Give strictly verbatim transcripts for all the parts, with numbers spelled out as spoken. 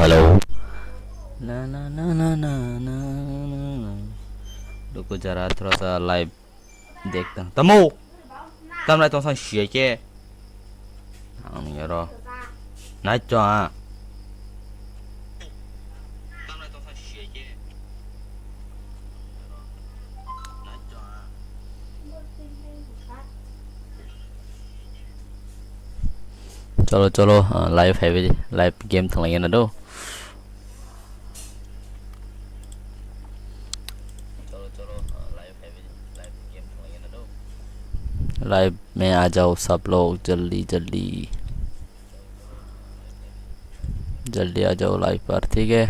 Hello. Na, na, na, na, na, na, na, na. Ruko jara, thora sa live dekhta hu. Tamo? Tamrai tong sang siya ke? Ang ni ro. Nai cho a. Cholo, cholo, ah, live hai bai, live game thanglai na do. Live में आ जाओ सब लोग, जल्दी, जल्दी, जल्दी आ जाओ लाइव पर, ठीक है?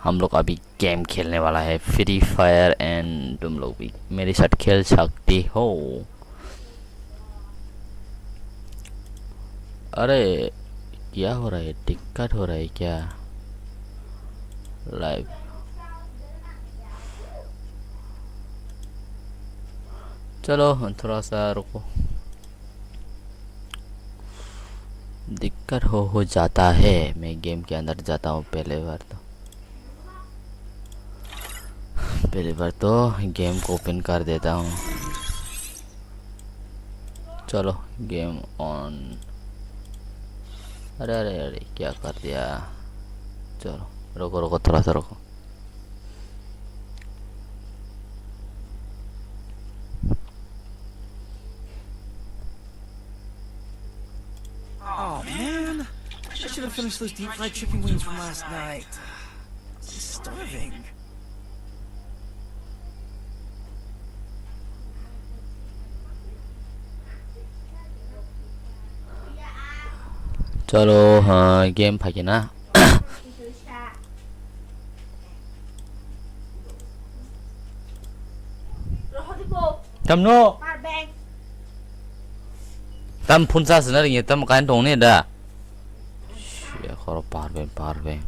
हम लोग अभी गेम खेलने वाला है, फ्री फायर, एंड तुम लोग भी मेरे साथ खेल सकते हो। अरे, क्या हो रहा है? दिक्कत हो रहा है क्या? लाइव। चलो, थोड़ा सा रुको। दिक्कत हो, हो जाता है। मैं गेम के अंदर जाता हूँ पहले बार तो। पहली बार तो गेम को ओपन कर देता हूँ। चलो, गेम ऑन। अरे, अरे, अरे, क्या कर दिया? चलो, रुको, रुको, थोड़ा सा रुको। Oh man, I should have finished those deep fried chicken wings from last night. It's starving. चलो, हाँ, गेम फाइकिना। Tamno? Tam phone charge na ringya, tam kain tong ne da? Sia khoro power bank, power bank.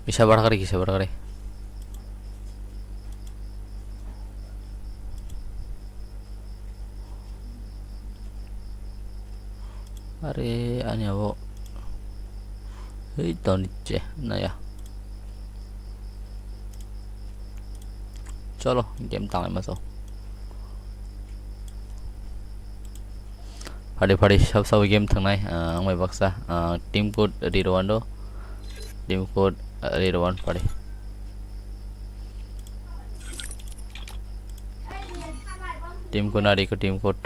Kisa barkari, kisa barkari. Are, ani abo. Hei, toni che, naya. Cholo, game tanglai maso. Phadi phadi sab sabo game thangnai, ah, ang bai baksa, ah, team code riro wando, team code, ah, riro wan phadi. Team code nari ko team code,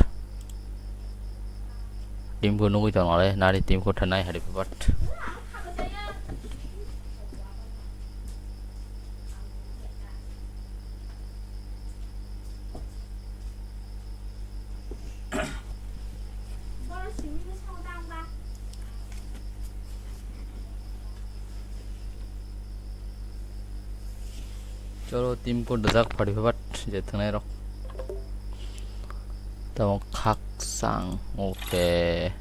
team code nugui tong nare nari team code thanai hari papat. Cholo, team code dajak phadi phabat je thangnai rok. Tamo khak sang, okay.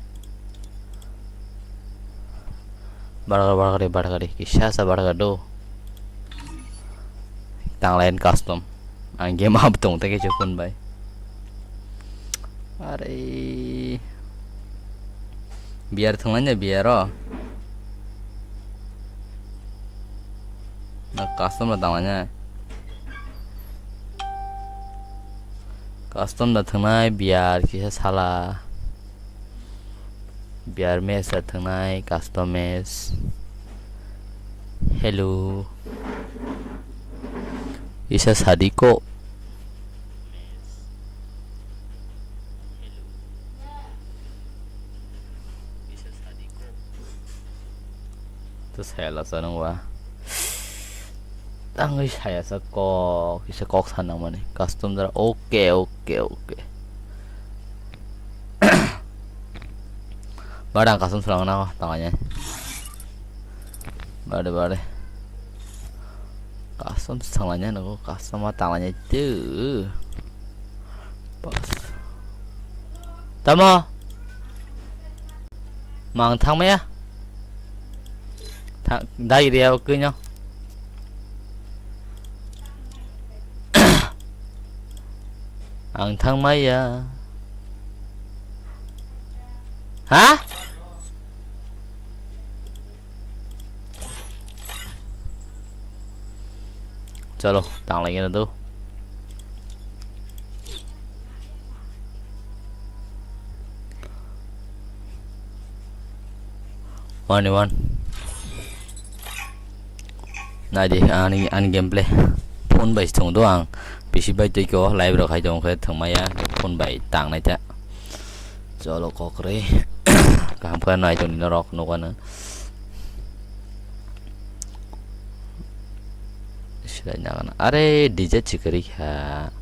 Bargari, bargari, bargari, kisa sa bargado. Tanglain custom. Ang game up tong teke chukun bai. Are. Biar thanglain ya biar o. Na custom la tanglain ya. Custom da thangnai biar kisa sala. Biar mesa thangnai custom match. Hello. Isa sadiko. To saya la sa nang wa. Tangwi saya sa kok, kisa kok sa nang mani. Custom dara, okay, okay, okay. Bada ang custom salang na, tanganya. Bade, bade. Custom thanglanya nago, custom ma tanglanya tu. Pas. Tamo. Mang thangmaya. Thang, dai ria o kino. Ang thangmaya. Ha? Chalo, tanglaigwna do. One one. Naidi ani, ani gameplay. Phone bai thwng do ang. P C bai twi ko live rok hai tong khe thwngmaya. Phone bai tangnai ta. Cholo kokre. Kaham khe nai toni norok nukano. Silai nagana. Are D J chikwrwi kha.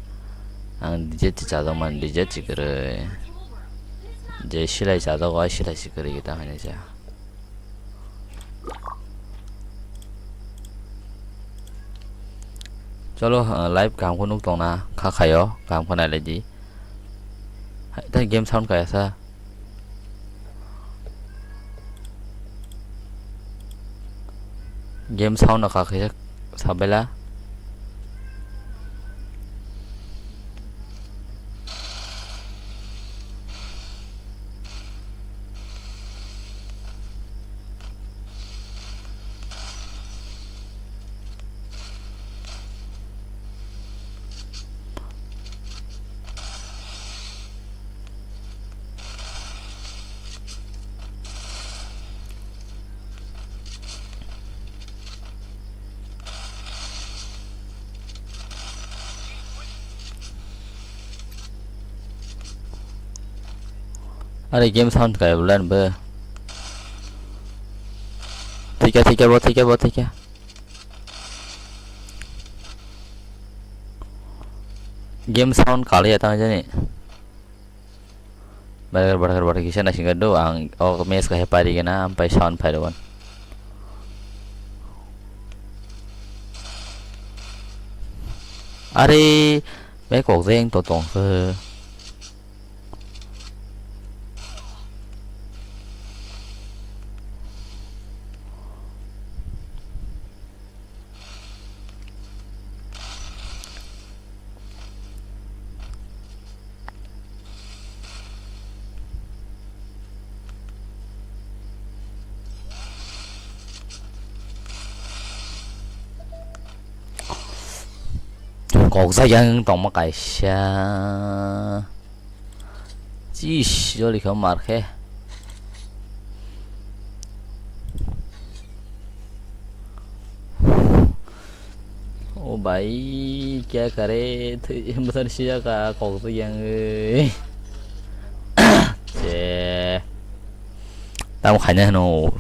Ang D J chi chajak man D J chikwrwi. Je silai chajak o silai chikwrwi ta hwnwi sa. Cholo, ah, live kaham khe nuk tongna kha khayo, kaham khe nailai di. Hai, tei game sound kaya sa. Game sound no kha khe sabela. Are game sound kaya bulan be. Thika, thika, bo, thika, bo, thika. Game sound kaliya tang jani. Barkar, barkar, barkar kisa naisingkhe do ang o match khe pari gana ampai sound phai rwgwno. Are, be kok jeng to tong khe. Kok jayang tongma kaisa. Chis, joli khe mar khe. O bhai, kya kare? Thwi, bwsar siyaka, kok twi yang, eh. Che. Tamo khaina hino.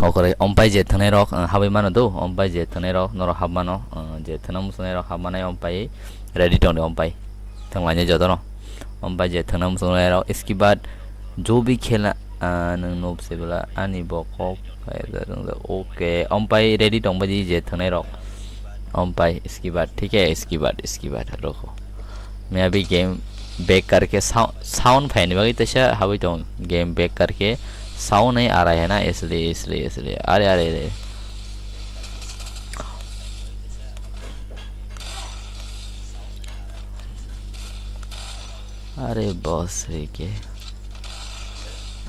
Okore, ompai je thwngnai rok, ah, habwi mano do, ompai je thwngnai rok, norok hab mano, ah, je thwngna muchungnai rok hab manai ompai, ready tongdi ompai. Thwnglainai jotono. Ompai je thwngna muchungnai rok, iski bad, jo bhi khelna, ah, nwng noob se bwla, ani bo kok, okay, ompai ready tongbaidi je thwngnai rok. Ompai skip art, thik hai, skip art, skip art, rokho. मैं अभी game back करके sou-, sound phaini bagwi teisa habwi tong, game back करके sound nahi aa raha hai na, isliye, isliye, isliye. Are, are, are. Are boss re ke.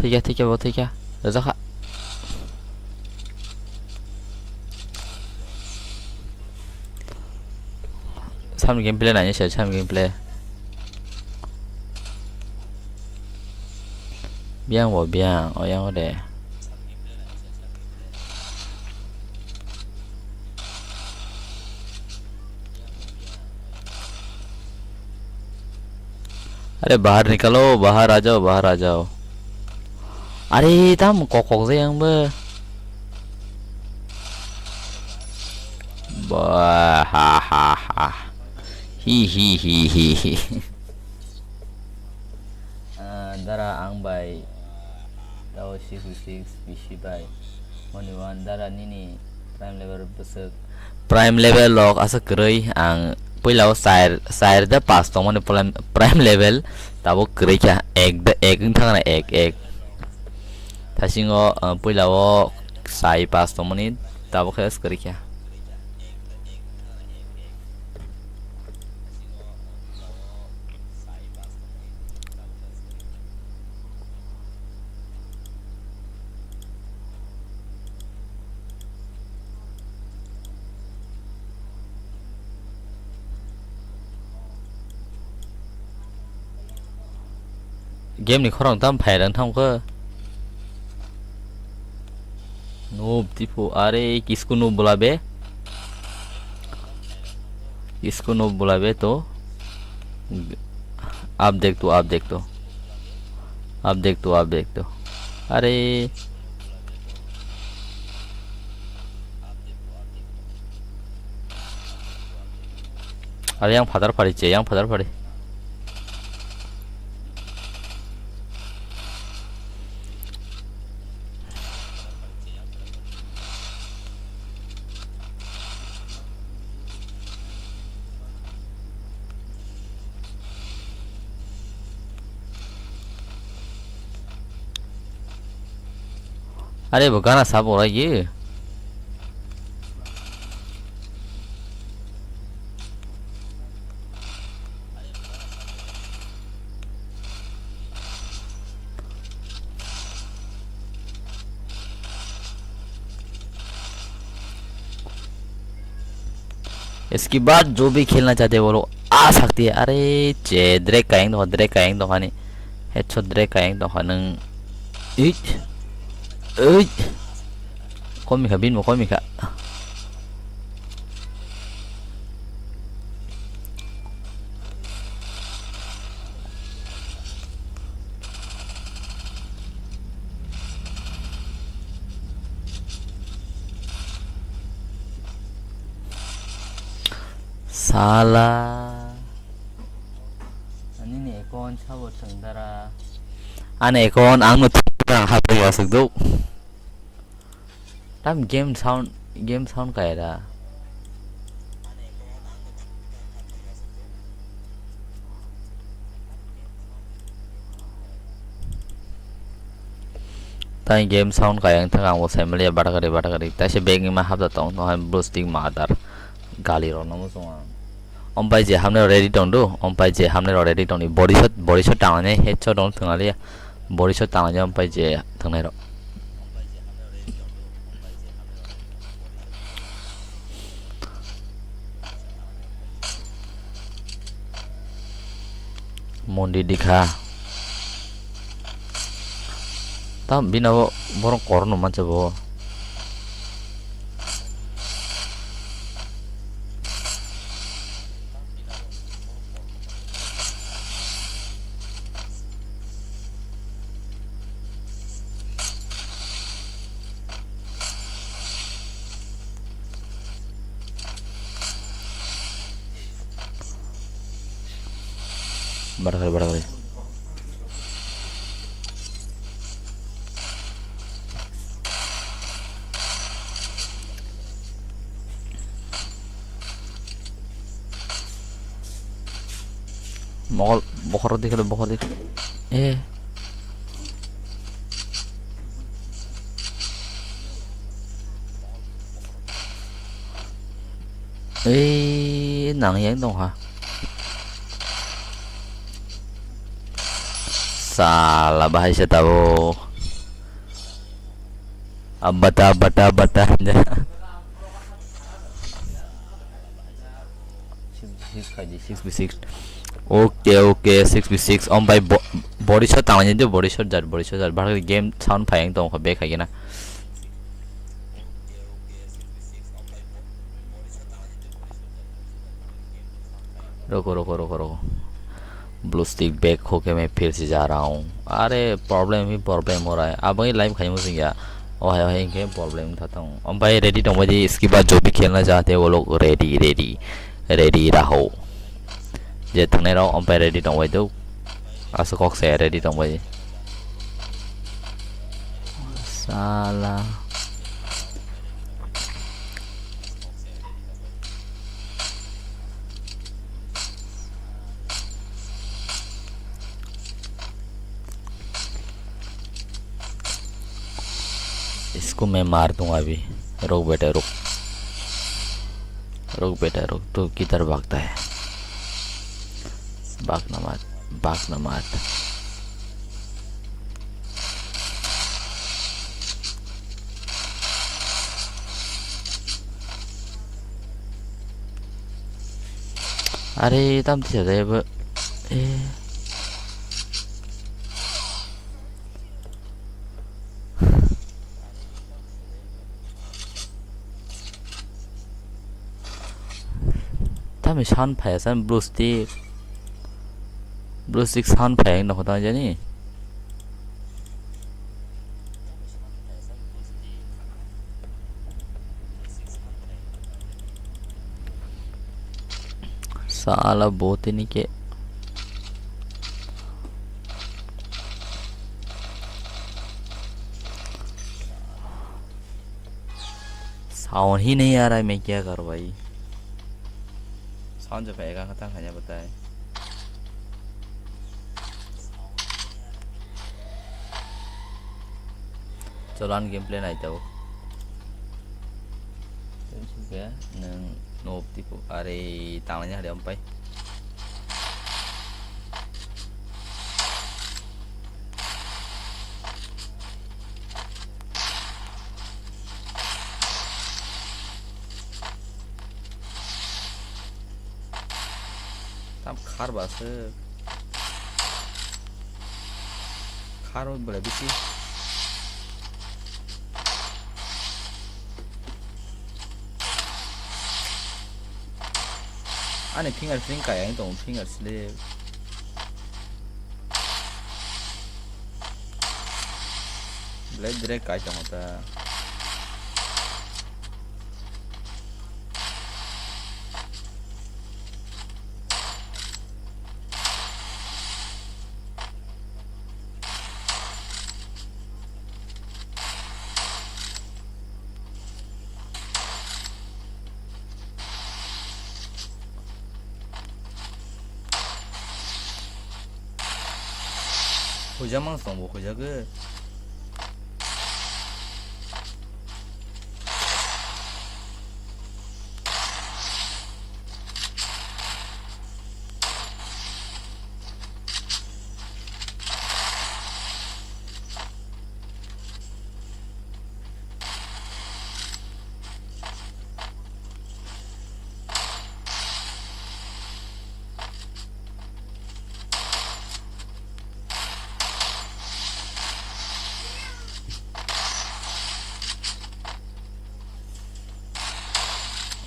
Thik hai, thik hai, bo thik hai. Rwjak kha. Sam gameplay naina se, sam gameplay. Biyang bo, biyang, o yang o de. अरे बाहर निकलो, बाहर आ जाओ, बाहर आ जाओ। Are tam kok kok je ang bo. Ba ha ha ha. Hi hi hi hi hi. Ah, dara ang bai tao six six P C bai. Moni wan dara nini prime level bwswk. Prime level rok aswk kwrwi, ang puila o char, char da pass tongmani prime, prime level tabuk kwrwi kha, ek da, ek wng thangna ek, ek. Thasingo, ah, puila o sai pass tongmani tabuk khe kwrwi kha. Game ni khorang tam phai rang thang khe. Noob tipo, are kisko noob bola be. Kisko noob bola be to. Up dekh to, up dekh to. Up dekh to, up dekh to. Are. Are yang phatar phari che, yang phatar phari. Are bo gana sabo rai ye. इसके बाद जो भी खेलना चाहते हैं वो लोग आ सकते हैं। Are che, drag kayang dong, drag kayang dong hani. Headshot drag kayang dong hanung. Uit. Uit. Komi kha, bin mo komi kha. Sala. Ani ni account sabo thwng dara. Ani account ang no thwng dara, hapri aswk do. Tam game sound, game sound kaira. Tai game sound kaya wngthang ang bo saimaliya batakari batakari. Taisa bag ni ma hapda tong tong hai blue stick mother. Gali rok no muchung ang. Ompai je hamne ready tong do, ompai je hamne ready tong ni body shot, body shot tangnai headshot dong thwng aliya. Body shot tangnai ompai je thangnai rok. Mondi dikha. Tam bina bo borok korokno mancha bo. Barakari, barakari. Mokol, bokhoro dikhe, bokhoro dikhe. Eh. Ei, nang yang dong ha. Sala bahai se tabo. Abata, abata, abata. Six v six khaidi, six v six. Okay, okay, six v six. Om bai bo-, body shot tanglaini de, body shot jar, body shot jar. Bahai game sound phai ang tong kha, back khaigena. Roko, roko, roko, roko. Blue stick back hoke main phir si ja raha hoon. Are problem hi problem ho raha hai. Abo hi live khai musing ya. Oh hai, oh hai, inke problem tha tong. Om bai ready tong bai di, iski baad jo bhi khelna chahte wo log ready, ready, ready raho. Je thangnai rok om bai ready tong bai do. Asa kok se ready tong bai. Sala. इसको मैं मार दूंगा अभी। रुक बेटा, रुक। रुक बेटा, रुक। तू किधर भागता है? भागना मत, भागना मत। Are, tam tisa de bo. Eh. Tamo sound phai san blue stick. Blue stick sound phai ang nokho tang jani. Sala botini ke. Sound hi nahi aa raha hai, main kya kar raha hu bhai? Sound jo phai kha, kha tang khanya batai. Cholo, ani gameplay nai tao. Sungke nwng noob tipo, are, tanglai nya hade ampai. Tam khar ba se. Khar o bole bisi. Ani finger sling kaya wng tongo, finger slip. Belai direct kai tongo ta. Huijak mang song bo huijak ge.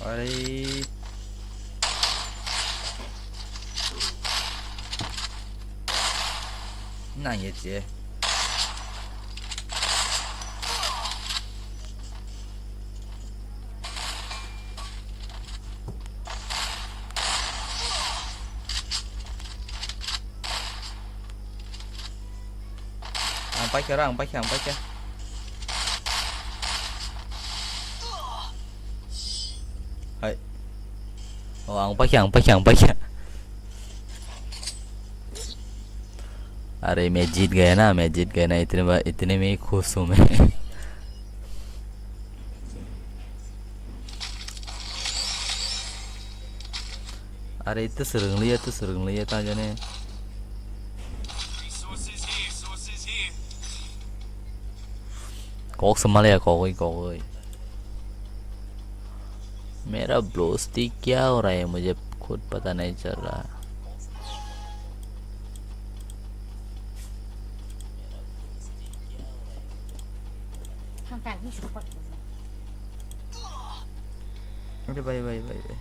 Are. Nang ye che. Ang paikha ra, ang paikha, ang paikha. Hai. Oh, ang paikha, ang paikha, ang paikha. अरे मैं जीत गया ना, मैं जीत गया ना, इतने बा-, इतने में ही खुश हूँ मैं। Are, ito swrwng liya, ito swrwng liya, ta jani. Kok swmaliya, kokoi, kokoi. मेरा ब्लू स्टिक क्या हो रहा है, मुझे खुद पता नहीं चल रहा। Oke, bye, bye, bye, bye.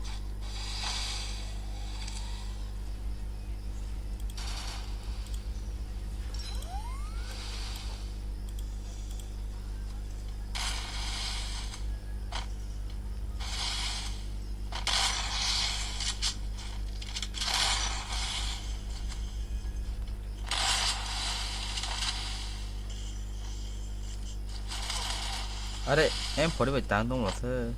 Are, M forty bai tang tong lasa.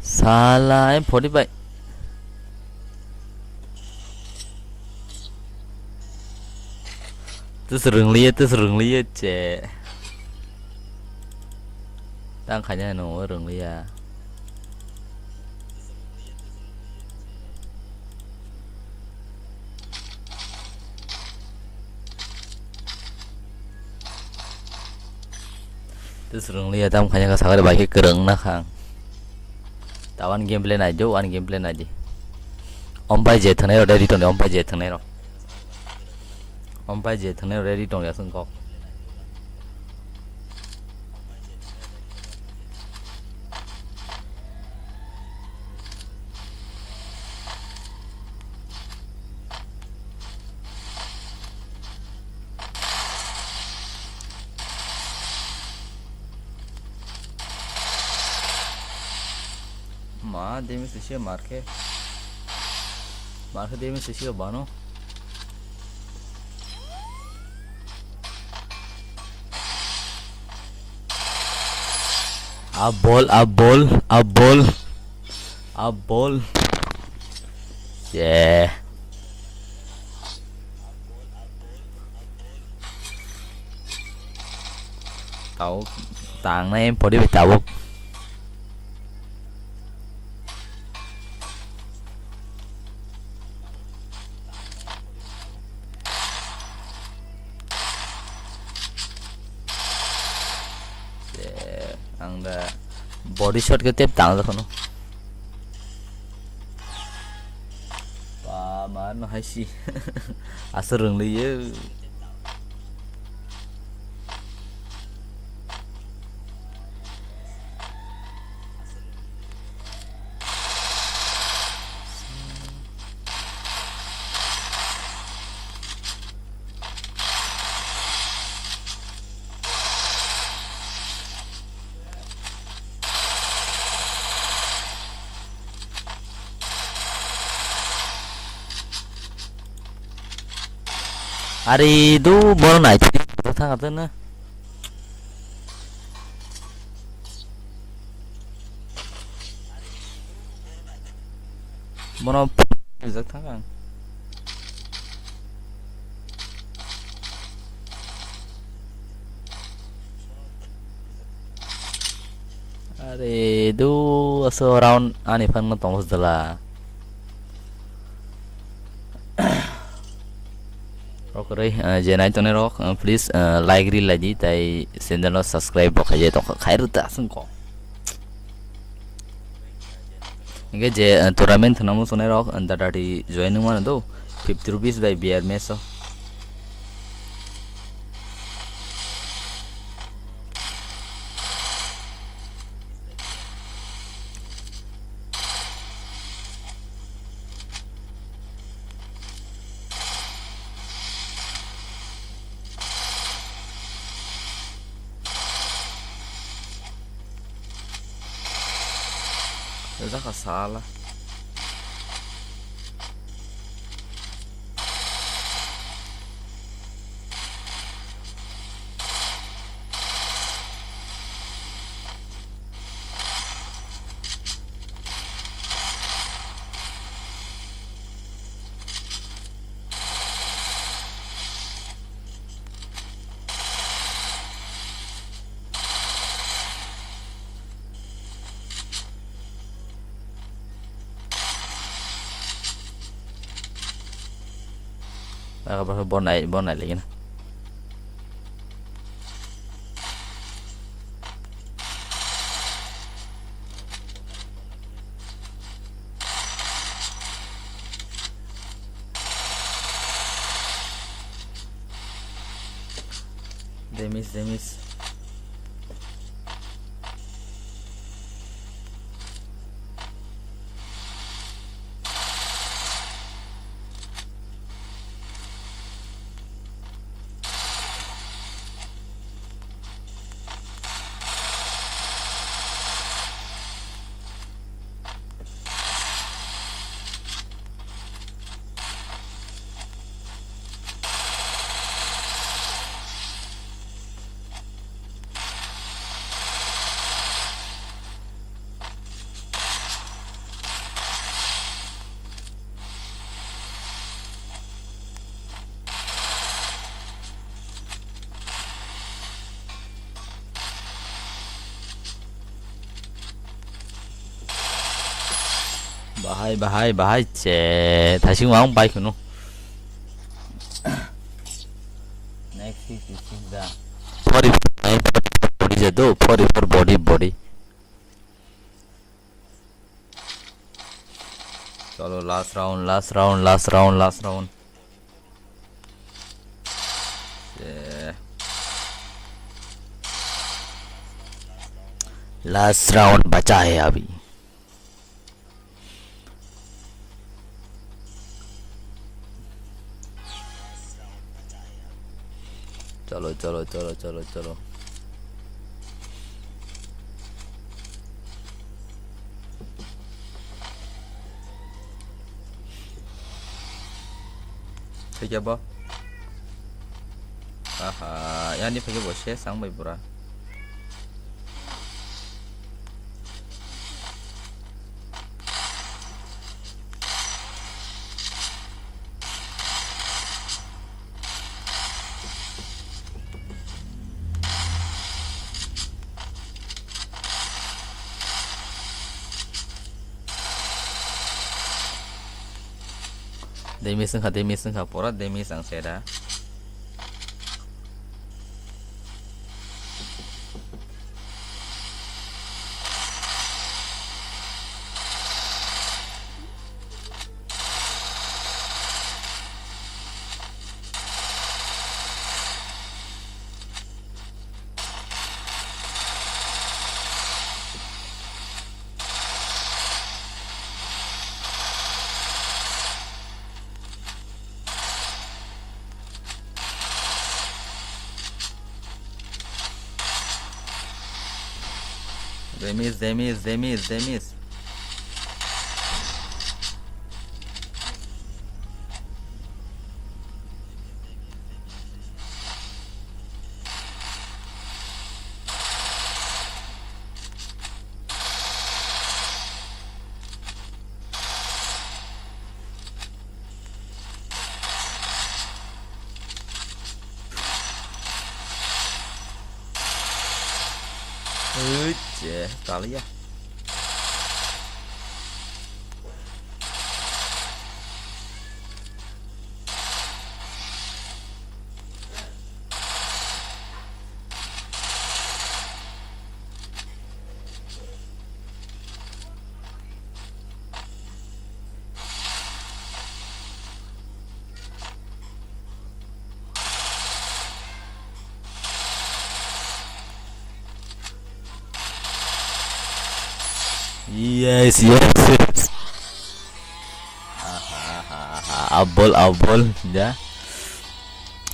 Sala, M forty bai. Tus rwngliya, tus rwngliya che. Tang khaina no rwngliya. Tus rwngliya tam khaina ka sagari bai khe kwrwng na khang. Tawan gameplay nai jo, ani gameplay nai di. Ompai je thangnai rok ready tongdi, ompai je thangnai rok. Ompai je thangnai rok ready tongdi aswk kok. Ma, damage se mar khe. Mar khe damage se bano. Abol, abol, abol. Abol. Yeah. Tabuk tangnai pori bai tabuk. Ang da body shot khe tep tang jakhano. Ba, mar no hai si. Aswk rwng liye. Ari do bono nai thang atana. Bono rijak thang ang. Are do aso round ani phang no tongos dala. Rok rei, eh, je nai tongnai rok, eh, please, eh, like ri lai di tai channel no subscribe bo khai je tong khai rw ta sung ko. Hingke je, eh, tournament thwnamo sonai rok, eh, data ri join wng mano do, fifty rupees bai beer match o. Jaka sala. Aka bwswk bo nai, bo nai lagi na. Damage, damage. Bahai, bahai, bahai, che, thaising wng bai khunu. Next is, is, is the forty-four body je do, forty-four body, body. Chalo, last round, last round, last round, last round. Eh. Last round बचा है अभी। Chalo, chalo, chalo, chalo, chalo. Phaikhe bo. Aha, yani phaikhe bo se sang bai bura. Damage wngkha, damage wngkha, pura damage ang se da. Damage, damage, damage, damage. Ui, che, kaliya. Yes, yes, yes. Aha, aha, aha. Abol, abol, ya.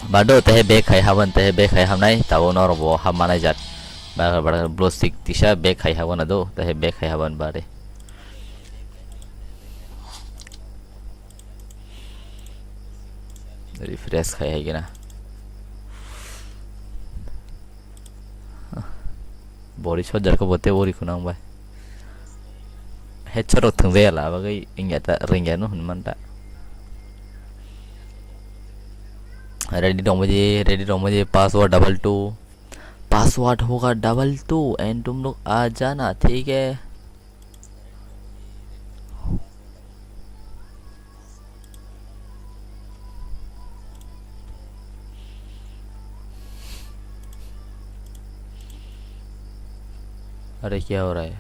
Bado tehe back khai haban, tehe back khai hamnai, tabo norok bo hap manai jat. Ba, ba, blue stick tisa back khai haban ado, tehe back khai haban bare. Refresh khai hai gana. Body shot jar ko bote ori kunang bai. Headshot rok thwngjaya la bagwi wngya ta, ringya no hwnwi man ta. Ready rok maji, ready rok maji, password double two. Password hoga double two and tum log aa jana, thik hai. अरे क्या हो रहा है?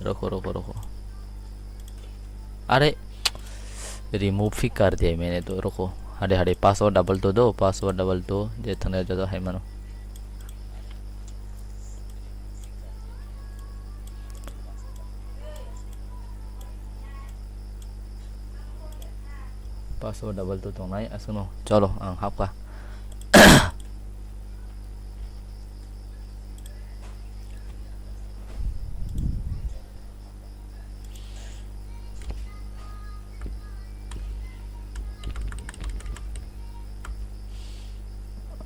रुको, रुको, रुको। अरे, remove ही कर दिया मैंने तो, रुको। Hade hade password double two do, password double two, je thangna joto hai mano. Password double two tongnai aswkno. Cholo, ang hapkha.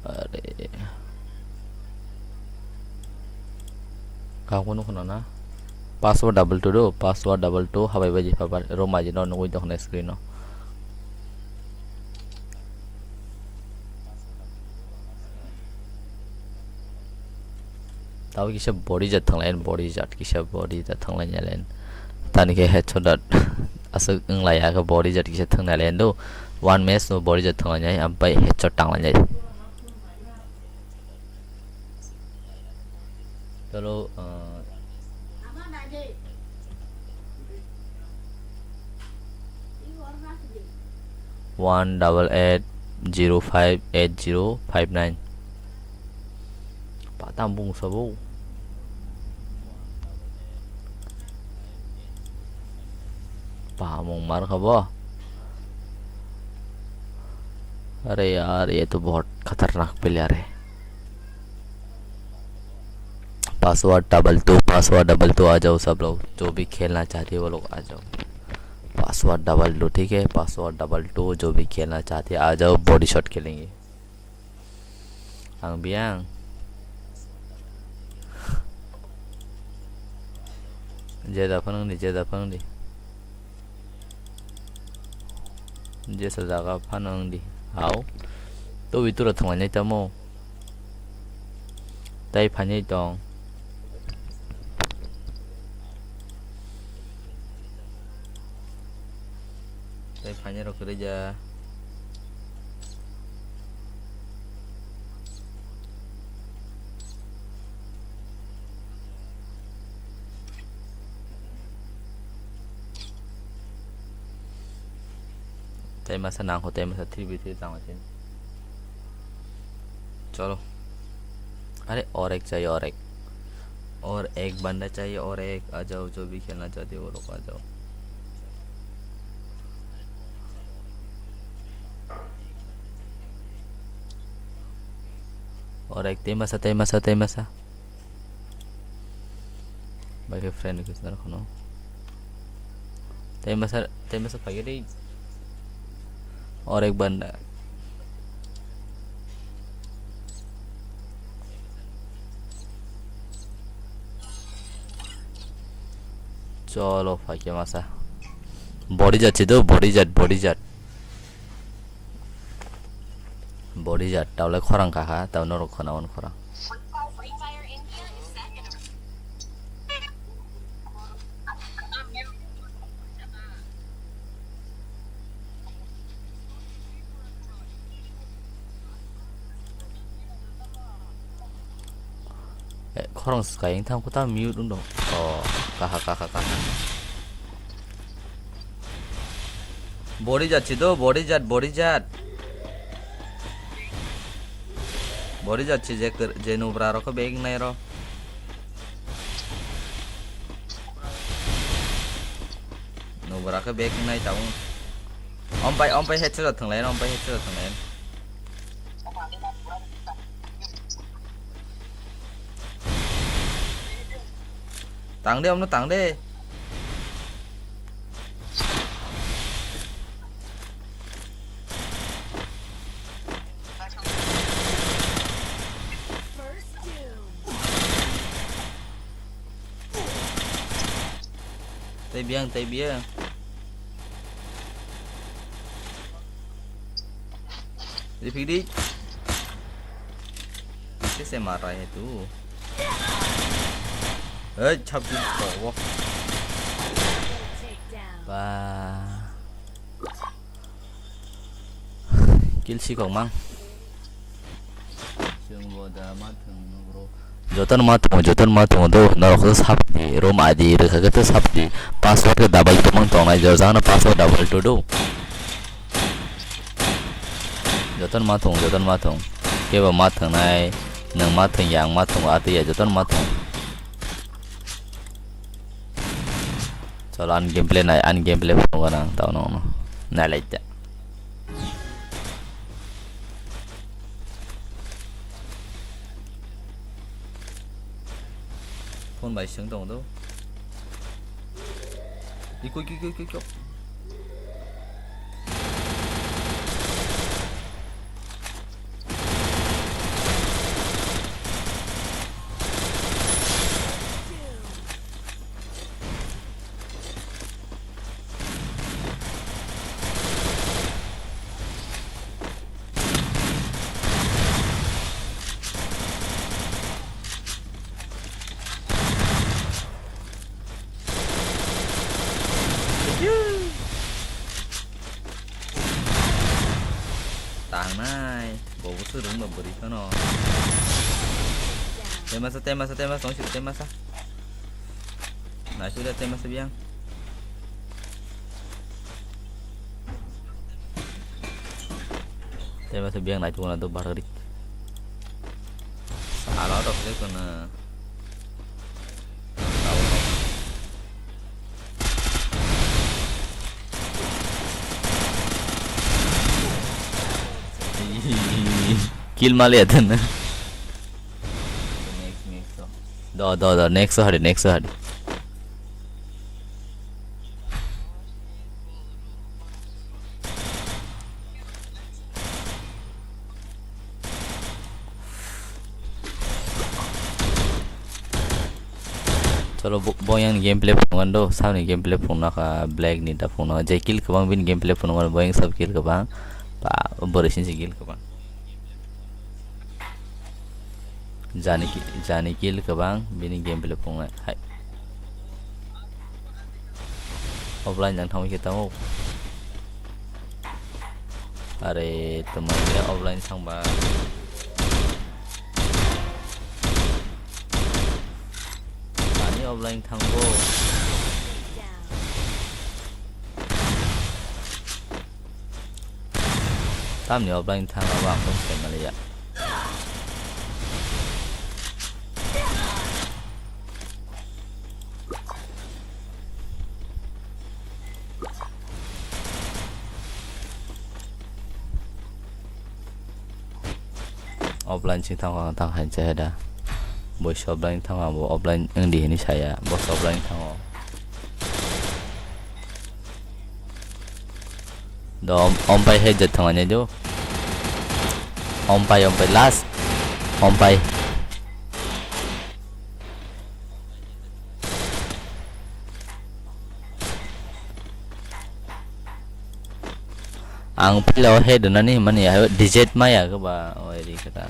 Are. Kha kono khna na. Password double two do, password double two habai bai jepha bar, ro maji no nugui tong khna screen o. Tabo kisa body jat thanglayan, body jat kisa body jat thanglayan. Tani khe headshot dat aswk wnglaiya khe body jat kisa thanglayan do. One match no body jat thanglayan, ampai headshot tanglayan. Chalo, uh, One double eight zero five eight zero five nine. Patang bung sabo. Pamung mar khabo. अरे यार, ये तो बहुत खतरनाक player है। Password double two, password double two, आ जाओ सब लोग, जो भी खेलना चाहते हैं वो लोग आ जाओ। पासवर्ड डबल टू, ठीक है, पासवर्ड डबल टू, जो भी खेलना चाहते हैं आ जाओ, बॉडी शॉट खेलेंगे। Ang biyang. Jeda phano wngdi, jeda phano wngdi. Jesa jaga phano wngdi. Hao. Tobi tura thanglainai tamo. Tai phainai tong. Tai phainai rok kwrwi ja. Tai masa nang ho, tai masa three v three tang sini. Cholo. अरे और एक चाहिए, और एक। और एक बंदा चाहिए, और एक। आ जाओ, जो भी खेलना चाहते हो, वो लोग आ जाओ। और एक, tai masa, tai masa, tai masa. Bai khe friend request narwkhono. Tai masa, tai masa phai khe dei. Or ek banda. Cholo, phai khe masa. Body jat se do, body jat, body jat. Body jat, tawle khorang kaha, taw norok khwnawan khorang. Eh, khorang swkang thang kuta mute wng dong. Oh, kaha, kaha, kaha. Body jat si do, body jat, body jat. Body jat si je kir-, je nubra rok bag nai ro. Nubra khe bag nai ta wng. Om pai, om pai headshot thwnglai, om pai headshot thwnglai. Tang de, omno tang de. Tei biang, tei biang. Di phik di. Kese marai hai tu. Hei, chap di ko. Ba. Kill si kok mang. Chwng bo da ma thwng no bro. Jotono ma thwng, jotono ma thwng do, norok khe sap di, room I D rwkha khe to sap di. Password khe double two mang tongnai, jor jagano password double two do. Jotono ma thwng, jotono ma thwng. Kebo ma thwngnai, nwng ma thwng ya, ang ma thwngo, atwi ya, jotono ma thwng. Cholo, ani gameplay nai, ani gameplay phunukgo nang, tao nongno. Nailai ta. Phone bai swng tongo do. Iko, iko, iko, iko, iko. Tangnai, bo bo swrwng ba bwrwi phano. Temasa, temasa, temasa, tong sidi temasa. Naisida temasa biang. Masa biang nai tukuna tu barak rik. Ala to klik kana. Kill mali atan. Next, next. Do, do, do. Next hari, next hari. Cholo, bo-, boyang ni gameplay phunuknani do, sabni gameplay phunukna kha, Black ni da phunukna, je kill kwbang bini gameplay phunukmani, boyang sab kill kwbang, ba, bwrwi sinsi kill kwbang. Jani ki-, jani kill kwbang, bini gameplay phunuknai, hai. Offline jang thangwi khe tamo. Are, tamo le offline thangba. Ani offline thangbo. Tamni offline thangba ang phone khe maliya. Offline sing thango ang tang hai chaya da. Boisa offline thango abo offline wngdi hinwi saya. Bosa offline thango. Do, om-, ompai headshot thangani do. Ompai, ompai, last. Ompai. Ang pila o head nani mani ya, D Z maya ke ba, o eri kata.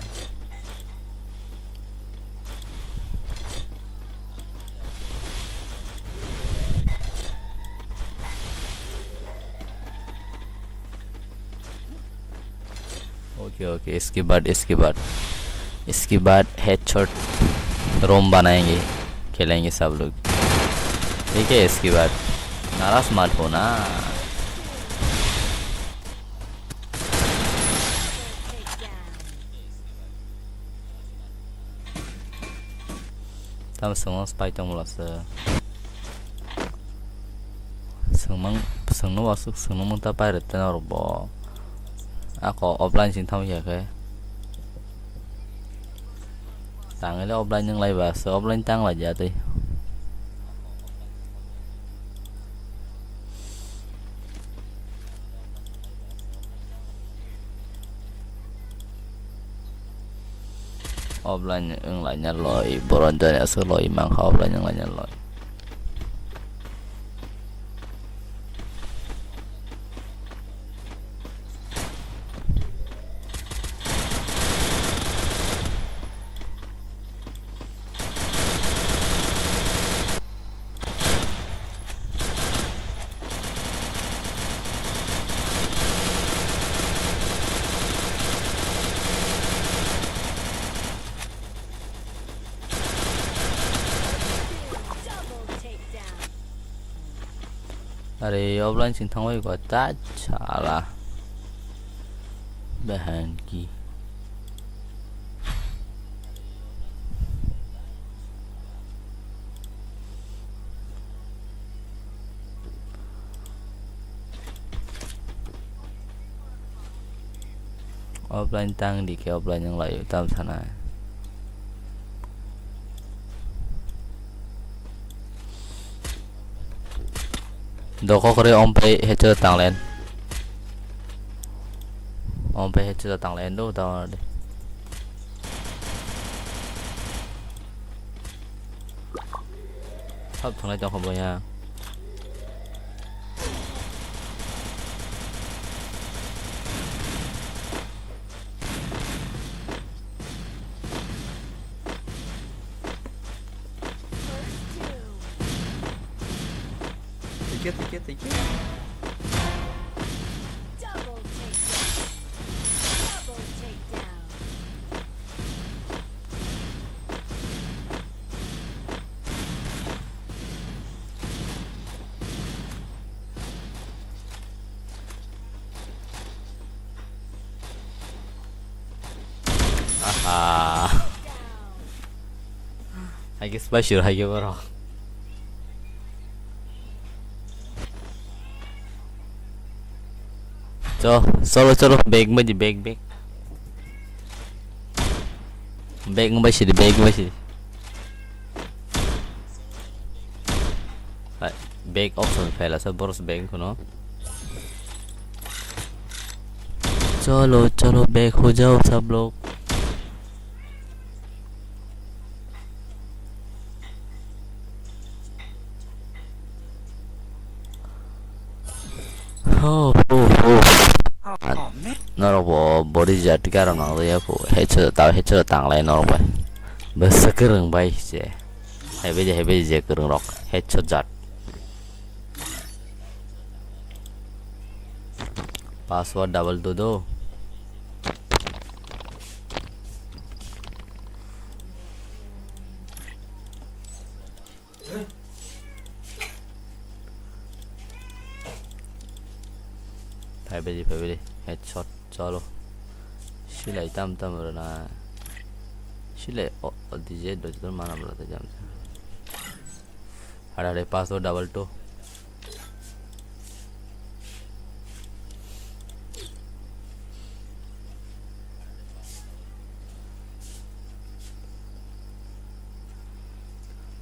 Okay, okay, इसके बाद, इसके बाद, इसके बाद हेडशॉट रोम बनाएंगे, खेलेंगे सब लोग। ठीक है, इसके बाद नाराज मत होना। Tamo swngno spy tongmwla se. Swngmang, swngno wasuk, swngno mungta pirate tei norok bo. Ako offline sing tamo ya khe. Tangile offline nung lai ba se offline tang lai ya tei. Offline wng laina loi, boron jani aswk loi mankha offline wng laina loi. Are offline sing thangbai ko ta chala. Behan ki. Offline tang di khe offline wng lai tam sana. Doko kore ompai hecho tanglen. Ompai hecho tanglen do tawar de. Sab thwnglai tongkha boya. Thank you, thank you, thank you. Double takedown. Double takedown. Ah. Hai khe spicy hai khe borok. Cho, cholo, cholo, bag maidi, bag, bag. Bag wngbai sidi, bag wngbai sidi. Hai, bag option phaila sa boros bag wngkhono. Cholo, cholo, bag ho jao sab log. Ho, ho, ho. Norok bo body jat khe aro nang ya phu. Headshot ta, headshot tanglai norok bai. Bwswk kwrwng bai se. Heavy, heavy je kwrwng rok. Headshot jat. Password double two do. Phaibaidi, phaibaidi. Headshot, cholo. Silai tam tam rwna. Silai o, o D J do jor mana bwla ta jam. Hare hare password double two.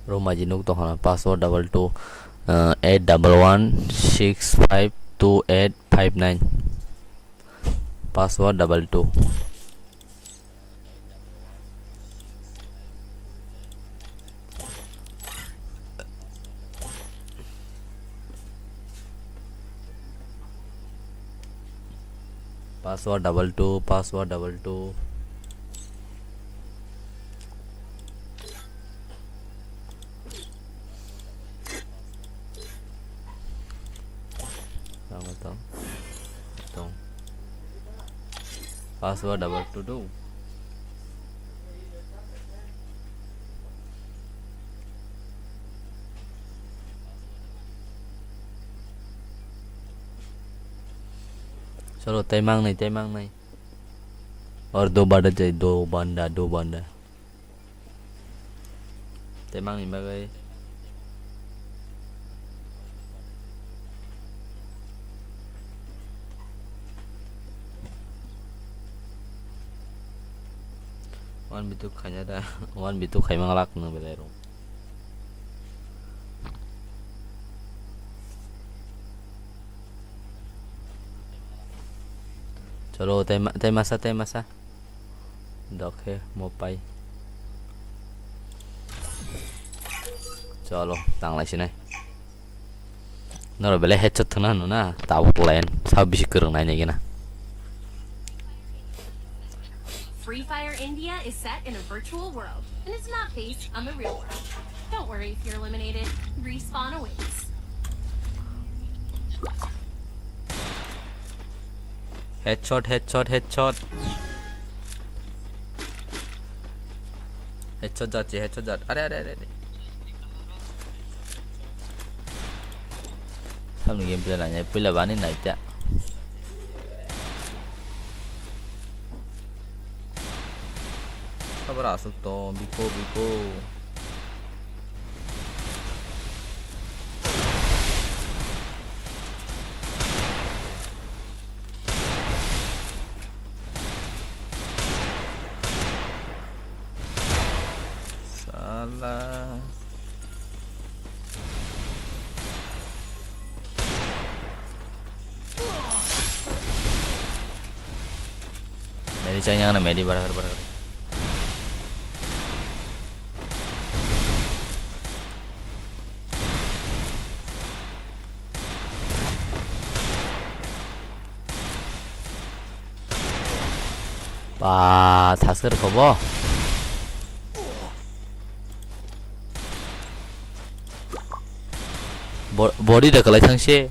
Room aji nuk tong hana password double two, uh, eight double one six five two eight five nine. Password double two. Password double two, password double two. Tama tong. Tong. Password double two do. Cholo, tei mangnai, tei mangnai. Or do bada jai, do banda, do banda. Tei mangni bagwi. One B two khaina da, one B two khaima ngalak nang belai rung. Cholo, tei ma-, tei masa, tei masa. Dokhe mopai. Cholo, tanglai sinai. Noro belai headshot thwna hwnwi na, tabuk line. Sa bisi kwrwng nai nai gana. Free Fire India is set in a virtual world and is not based on the real world. Don't worry if you're eliminated. Respawn awaits. Headshot, headshot, headshot. Headshot jat se, headshot jat. Are, are, are, are. Samni gameplay nai nai, puila bani nai ta. Sabar asuk to, biko, biko. Sala. Medi chang yang na, medi barabar, barabar. Ba, thasker khobo. Bo-, body da kwlai thang se.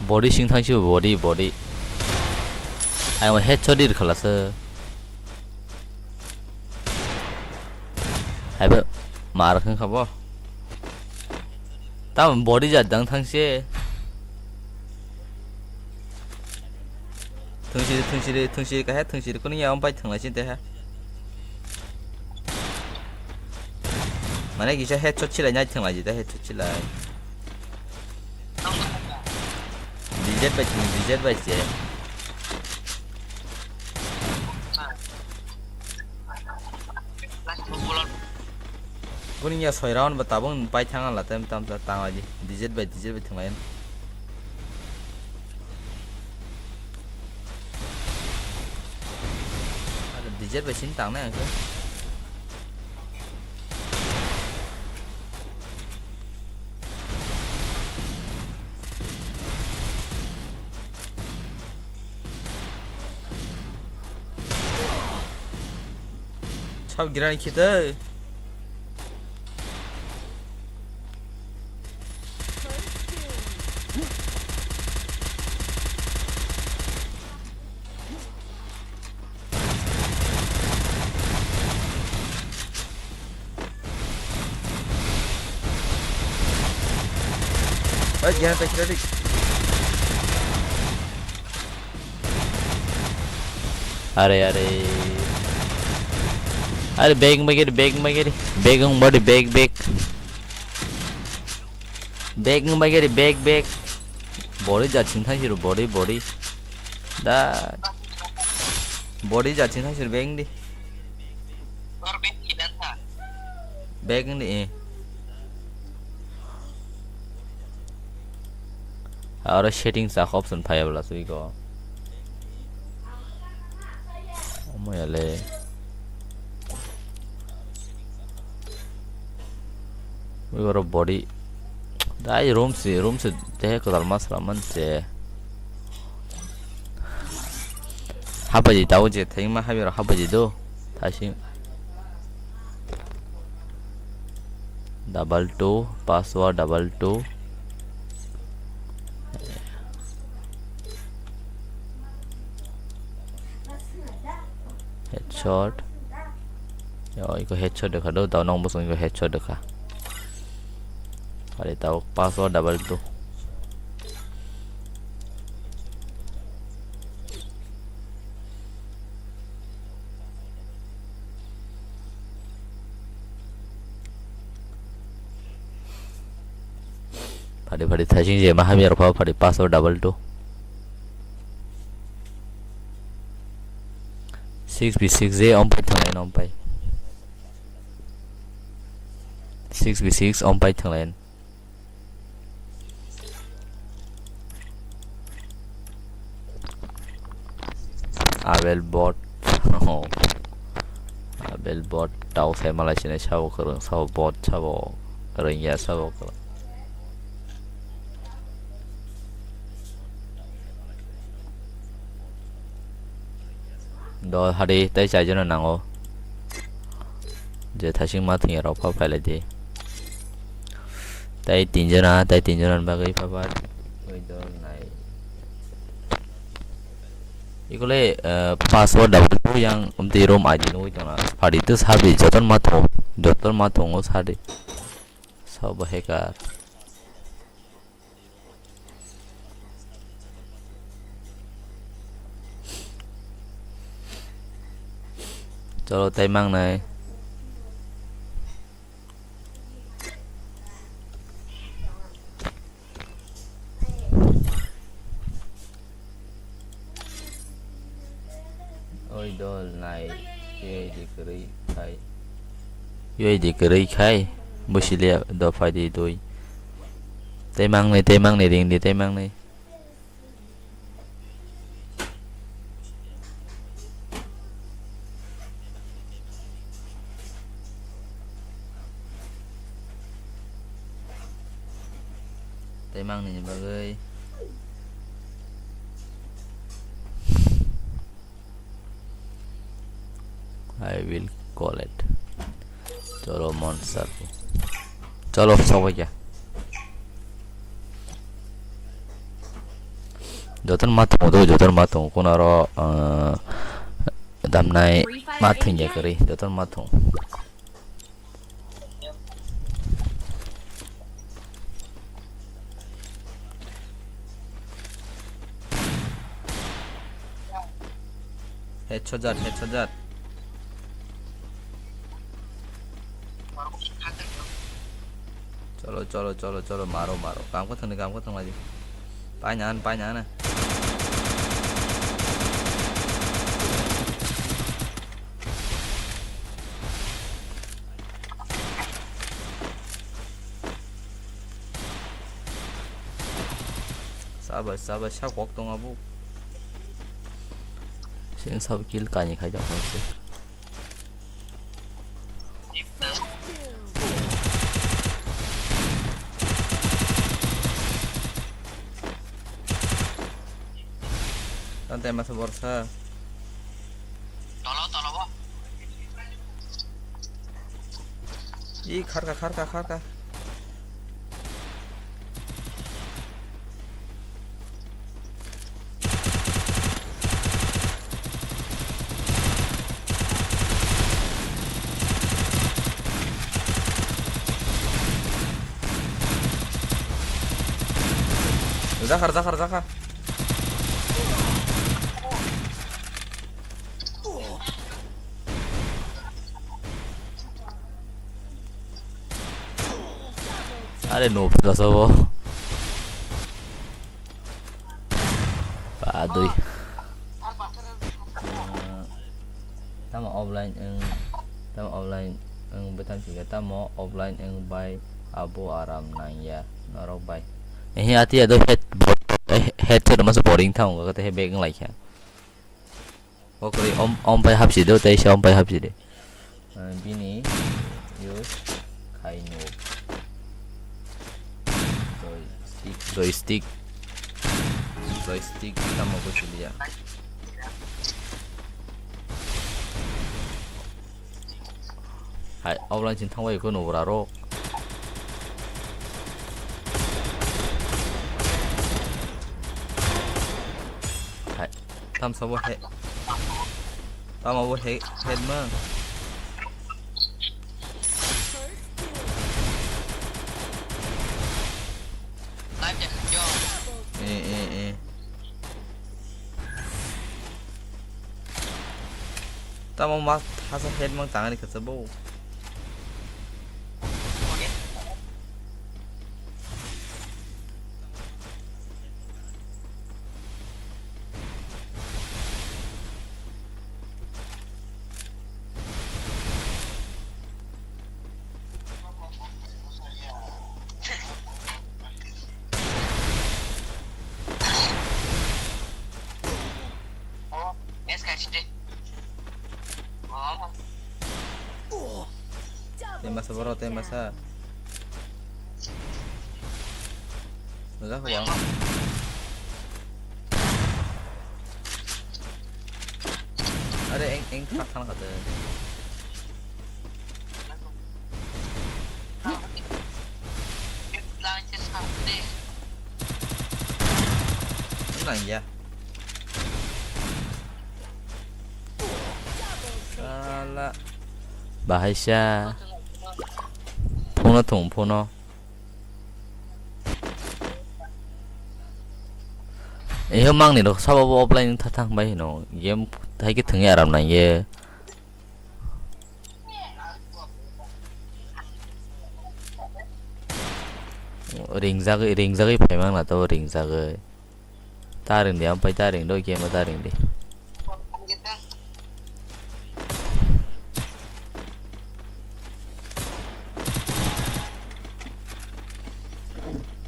Body sing thang se body, body. Ai mo headshot dir khala se. Hai ba mar khang khabo. Tam body ja dang thang se. Thungsiri, thungsiri, thungsiri, kahe thungsiri, kunu ya ompai thwnglai sinte ha. Mane kisa headshot silai nai thwnglai jita, headshot silai. D Z bai thung, D Z bai se. Kunu ya soi round ba tabung pai thang ala tem tam ta tang aji. D Z bai, D Z bai thwnglai. Ada D Z bai sini tangnai ang khe. Sab girani khita. Oi, girani ta khita dik. Are, are. Are, bag magari, bag magari. Bag ang body, bag, bag. Bag ang magari, bag, bag. Body ja ching thang siro, body, body. Da. Body ja ching thang siro, bag di. Bag di, eh. Aro settings a option phai abla sui go. Omo ya le. Ui oro body. Dai room si, room si te kwtal masra man se. Hapaji tau je thengma habi ro hapaji do. Thasing. Double two, password double two. Headshot. Yo, iko headshot dekha do, tau nong bosong iko headshot dekha. Are tau password double two. Phadi phadi thaising je ma hamya rok pha phadi password double two. Six B six je om pai thanglai no om pai. Six B six om pai thanglai. Abel bot. Oh. Abel bot tau sai malai sinai sabo kwrwng sabo bot sabo rwngya sabo kwrwng. Do hadi tei chai jona nango. Je thasing ma thwngya rok pha phailai di. Tei tinjona, tei tinjona ni bagwi pha pha. Oi do nai. Ikole, eh, password double two yang umti room I D nugwi tongna. Phadi to sabi joton ma thong, joton ma thongo sadi. Sabo hacker. Cholo tei mangnai. Oi dol nai, U I D kwrwi khai. U I D kwrwi khai, bwsiliya dophai di dui. Tei mangnai, tei mangnai, ring di, tei mangnai. Tei mangnini bagwi. I will call it. Cholo, monster. Cholo, sokbaikha. Jotono ma tongo do, jotono ma tongo. Kono aro, ah, damnai ma thwngya kwrwi, jotono ma tongo. Headshot jat, headshot jat. Cholo, cholo, cholo, cholo, maro, maro. Kam ko thangni, kam ko thanglaidi. Paina an, paina an. Sabai, sabai, sa kok tong abo. Sini sab kill kani khai jang se. Tante masa borsa. Tolo, tolo, bo. Ih, kharka, kharka, kharka. Zakar, zakar, zakar. Are no pura sabo. Padui. Tamo offline eng, tamo offline eng betam sika, tamo offline eng bai abo aram nangya norok bai. Ehe, ati ado head, eh, headset masa boring thango kate he bag nglai kha. Okori om, om pai hapsi do, tei se om pai hapsi de. Eh, bini use khaino. Joystick, joystick. Joystick tamo ko siliya. Hai, offline sin thangbai ko no bora ro. Hai, tam sabo he. Tamo bo he, head mang. Eh, eh, eh. Tamo ma hasa head mang tangani kasa bo. Tei masa borok, tei masa. Ojak wang. Are eng, eng thak thang kha de. Nang ya. Sala. Bahai sa. Phono thung phono. Ehe mangni rok sabo bo offline wng tha thang bai hino game hai khe thwngwi aram nang ye. Ringjagwi, ringjagwi phai mangna to ringjagwi. Ta ring di, ampai ta ring do, game ta ring di.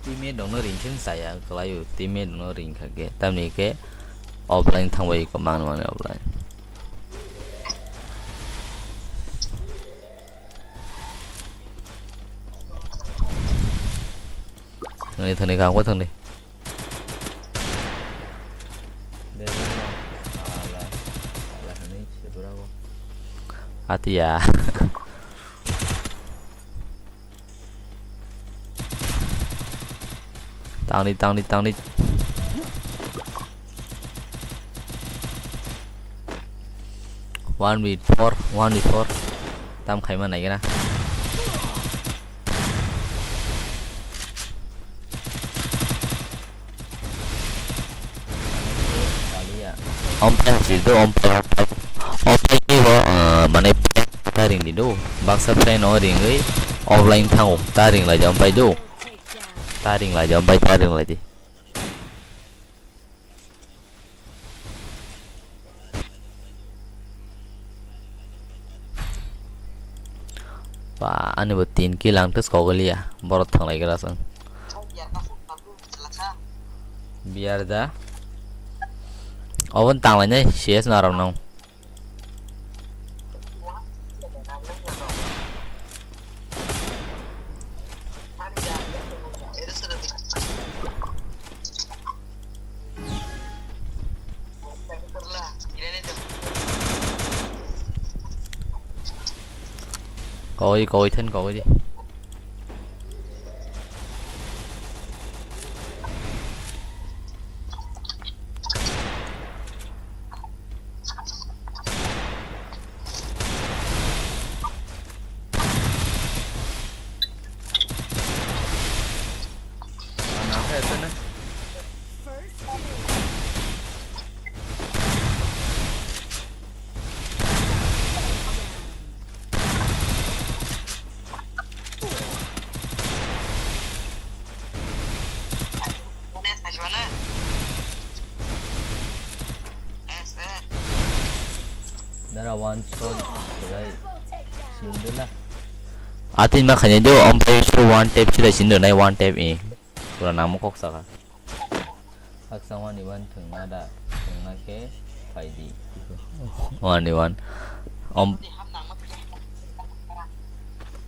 Teammate rokno ring khe saya kwlaio, teammate rokno ring kha khe, tamni khe offline thangbai ko mangno mangni offline. Thangni, thangni, kha, thangni. Atiya. Tangni, tangni, tangni. One v four, one v four. Tam khaima naigena. Om pai hapsi do, om pai, om pai. Di do, baksa friend no ringwi offline thango, ta ring lai jam pai do. Ta ring lai jam pai, ta ring lai di. Ba, ani bo tin kill ang tes kogoliya, borok thanglai gra sang. Biar da. Obon tanglainai, C S no aram nang. Koi, koi then koi di. Dara one shot, right? Sindela. Atin ma khanya do, ampai suru one tap sila sindu nai one tap i. Pura namo kok saka. Haksa wani wan thwngna da, thwngna khe phaidi. Wani wan. Om,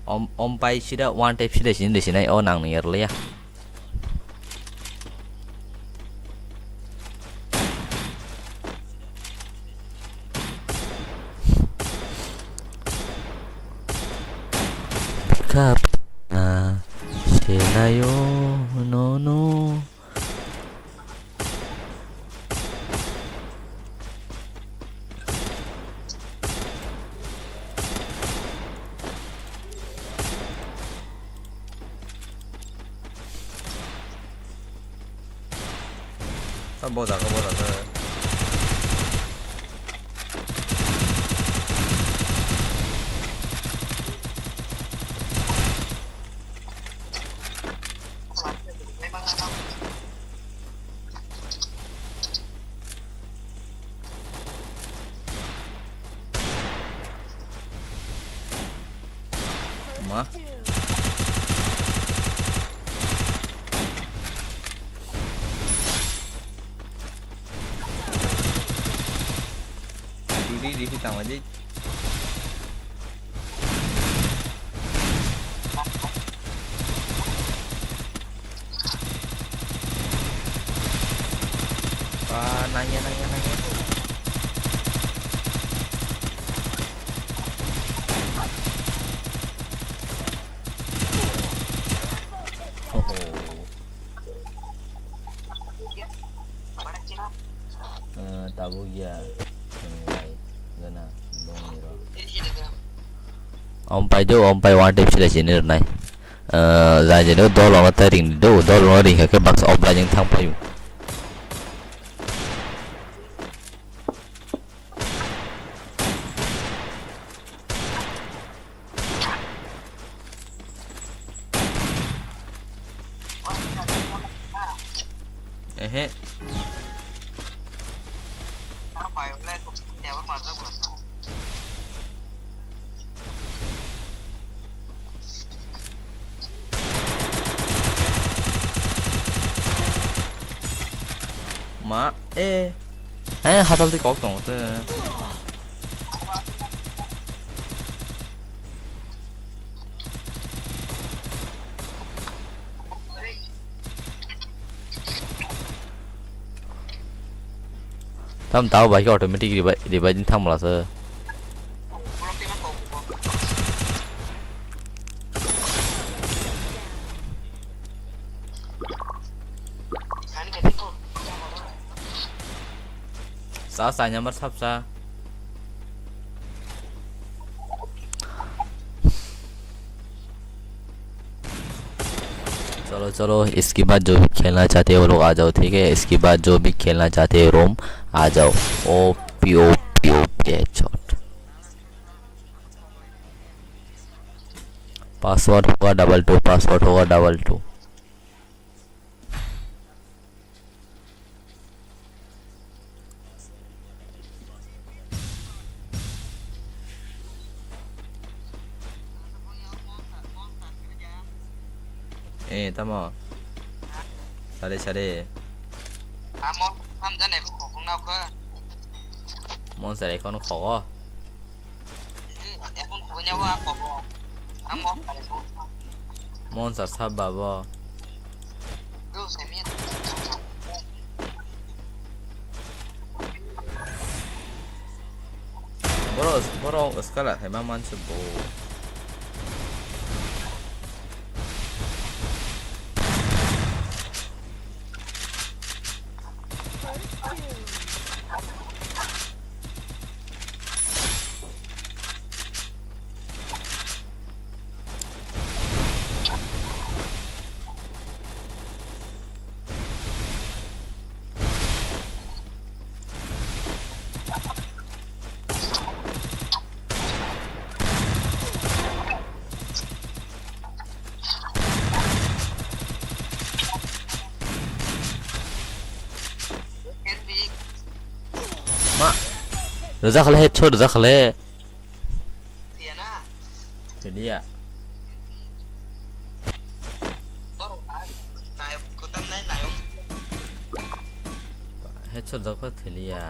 om, om pai sida one tap sida sini de sinai o nang ni erliya. Kap na selayo no no. Ah, boda ka, boda ka. Ma. Didi, didi, tama di. Ah, nangya, nangya, nangya. Oh. Eh, tabuk ya, nai, gana, bongni ro. Om pai do, om pai one tap sila sini nai. Eh, jai jai do, dol ono ta ring do, dol ono ring khe baksa offline jeng thang payu. Ehe. Ma, eh. Eh, hatal di kok tong te. Tam tao bai ke automatic revive, revive din thang mala se. Sa sa nyamar sap sa. चलो चलो, इसके बाद जो भी खेलना चाहते हैं वो लोग आ जाओ, ठीक है। इसके बाद जो भी खेलना चाहते हैं रोम, आ जाओ। OP OP OP headshot. Password hoga double two, password hoga double two. Eh, tamo. Sade, sade. Amo, ham jane ko khokong na ko. Mon sare kono khogo. Monster sab babo. Boro, boro skala hai ma manse bo. Ma. Rwjakha le, headshot rwjakha le. Thwiliya. Headshot rwjakha thwiliya.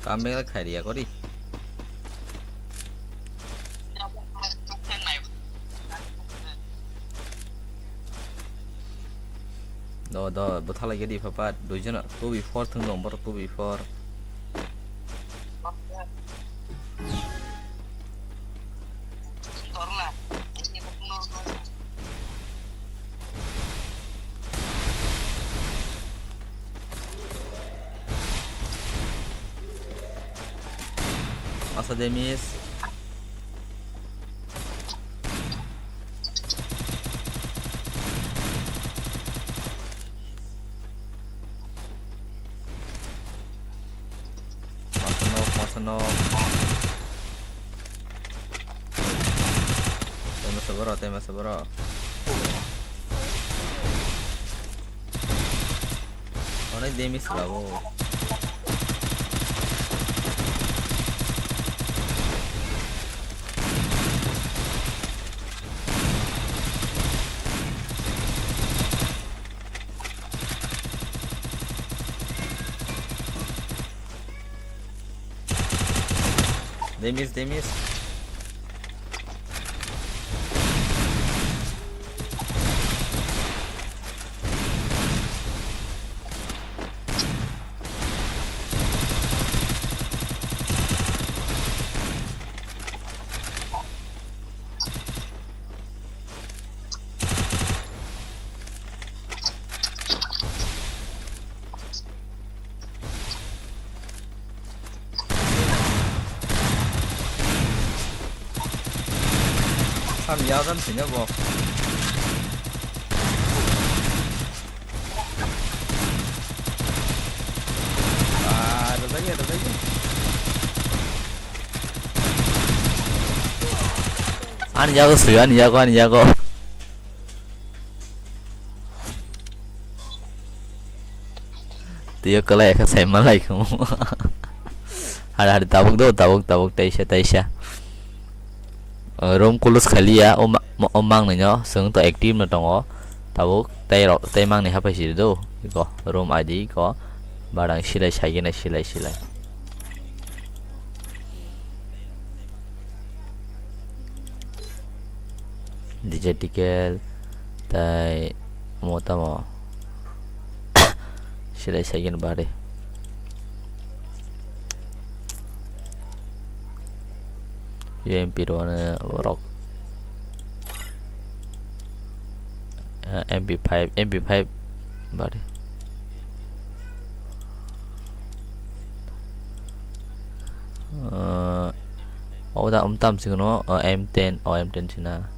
Comeback le khairiya kori. Do, do, bwthalai gedi phapat, duijon two v four thwng dong, borok two v four. Masa damage. Masa nok, masa nok. Tei masa borok, tei masa borok. Onek damage lago. Damage, damage. Sam ya dan sini bo. Ah, rwjak ya, rwjak ya. Ani yago suyo, ani yago, ani yago. Twiyo kwlai khe sai manlai khe. Hari hari tabuk do, tabuk, tabuk, taisa, taisa. Uh, room close khaliya, o ma-, o mangnwi no, chwng to active no tongo. Tabuk, tei rok, tei mangni hapai si do. Iko, room I D iko. Barang silai saigena, silai, silai. D J Tikel, tai mo tamo. Silai saigena bari. U M P rwani borok. Eh, M P five, M P five bari. Eh, oda umtam sikono, eh, M ten, oh, M ten sina.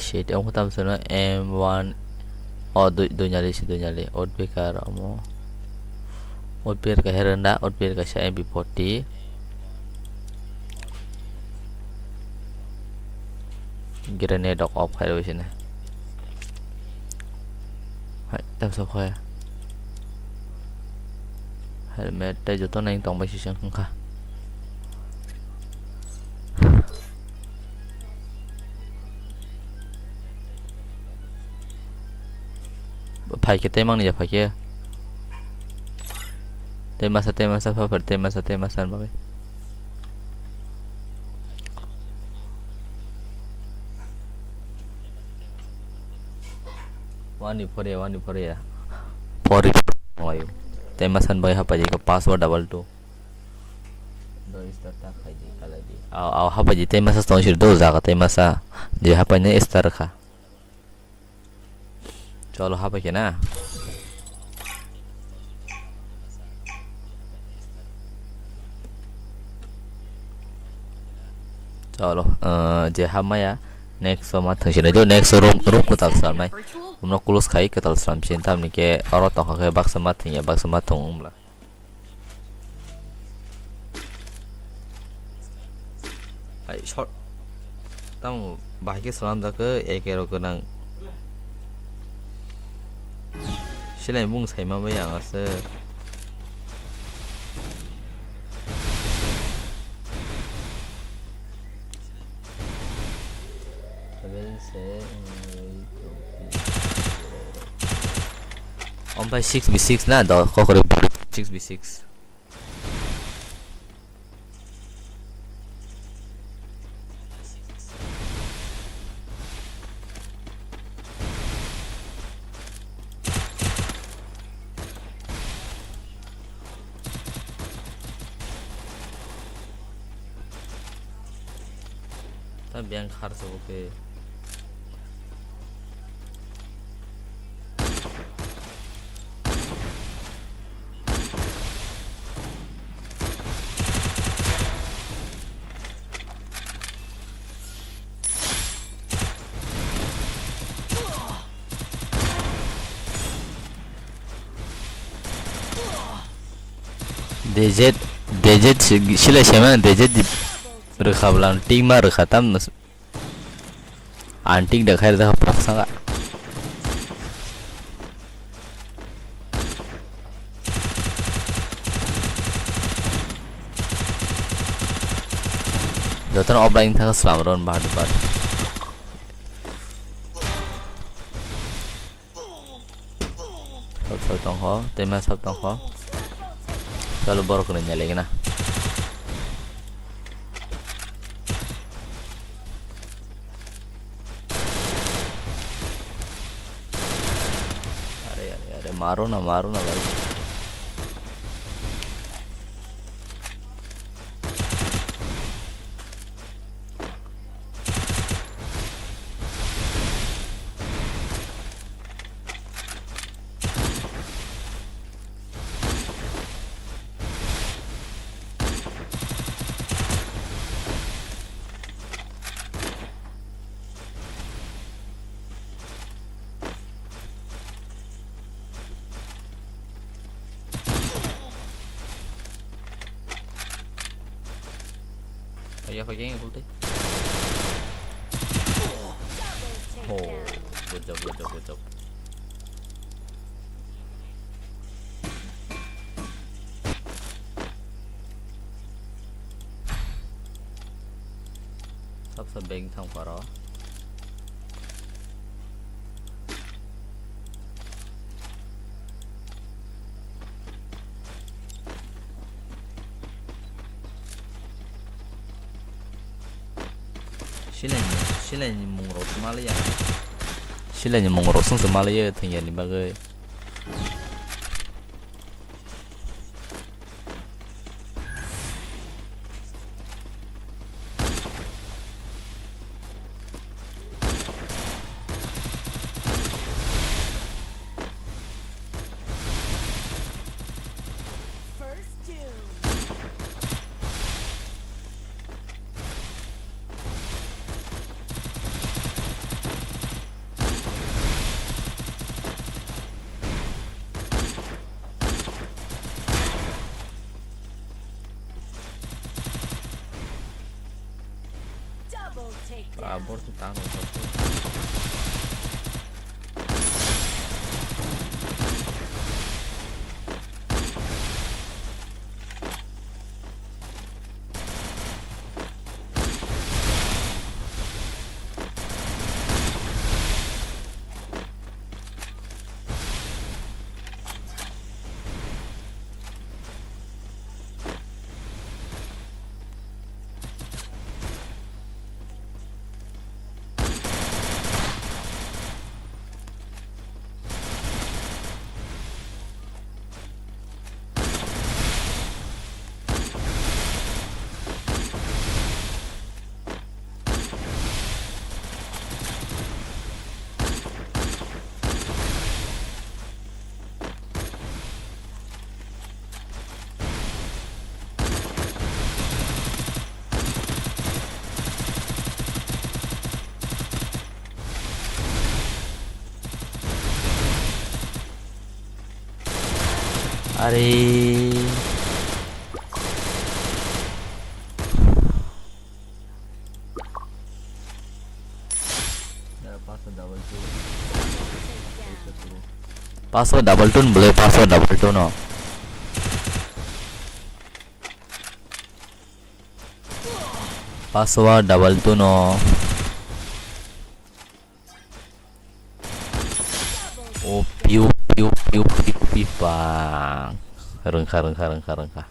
Shit, omo tam sano M one. O, dui, dui nyali si, dui nyali. Out picker omo. Out picker ka herenda, out picker ka sa M P forty. Grenade rok off khai rw sini. Hai, tam sa khoya. Helmet tei joto nang tong bai sisang wngkha. Phaikhe tei mangni ya phaikhe. Tei masa, tei masa, pha pha, tei masa, tei masa bagwi. Wani pore, wani pore ya. Pore. Tei masa bagwi hapai ko password double two. Do start ta khai di, kala di. Aw, aw, hapai di, tei masa tong sir do jaga, tei masa. Je hapai ne start kha. Cholo, hapai khe na. Cholo, eh, je hapmaya, next o ma thang sinai do, next o room, room kwtal slamnai. Room no close khai, kwtal slam sin, tamni khe oro tongkha khe baksa ma thang ya, baksa ma thang wngla. Hai, short. Tamo bahai khe slamjak khe, A K rok gwnang. Silai mung saima bai ang aswk. Level se, mm, Ompai six v six na, do kokore six v six. Ta biyang khar sabo khe. D Z, D Z si-, silai sema D Z di rwkha bwla, tingma rwkha tamno. Antik da khair da prak sanga. Jotono offline thang slam ron bahar bahar. Sab sab tong ho, tema sab tong ho. Chalo, borok ni nyalai gana. Are, are, are, maro na, maro na, bhai. Ayo, kau jangan ikut deh. Oh, good job, good job, good job. Sab sab beng thang paro. Silai ni, silai ni mung rok se malai ya. Silai ni mung rok song se malai ya thang ya ni bagwi. First doom. Are. Password double two no bole, password double two no. Password double two no. O piu piu piu piu piu pang. Rwngkha, rwngkha, rwngkha, rwngkha.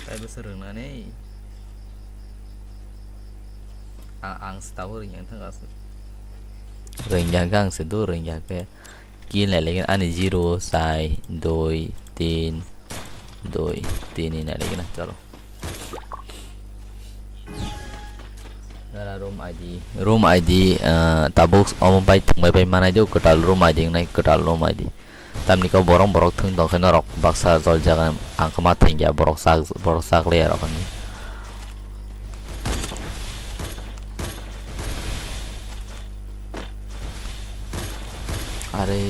Kaibo se rwngnani. A-, ang se tabuk rwngya wngthang aswk. Rwngya khe ang se do rwngya khe. Kill nai lagi ani zero, sai, dui, tin, dui, tin ni nai lagi na, chalo. Nara room I D, room I D, ah, tabuk omo bai thwngbai bai manai do, kwtal room I D wngnai, kwtal room I D. Tamni kok borok, borok thwng tong khe norok baksa jol jaga ang khe ma thwngya, borok sak, borok sak le rok hinwi. Are.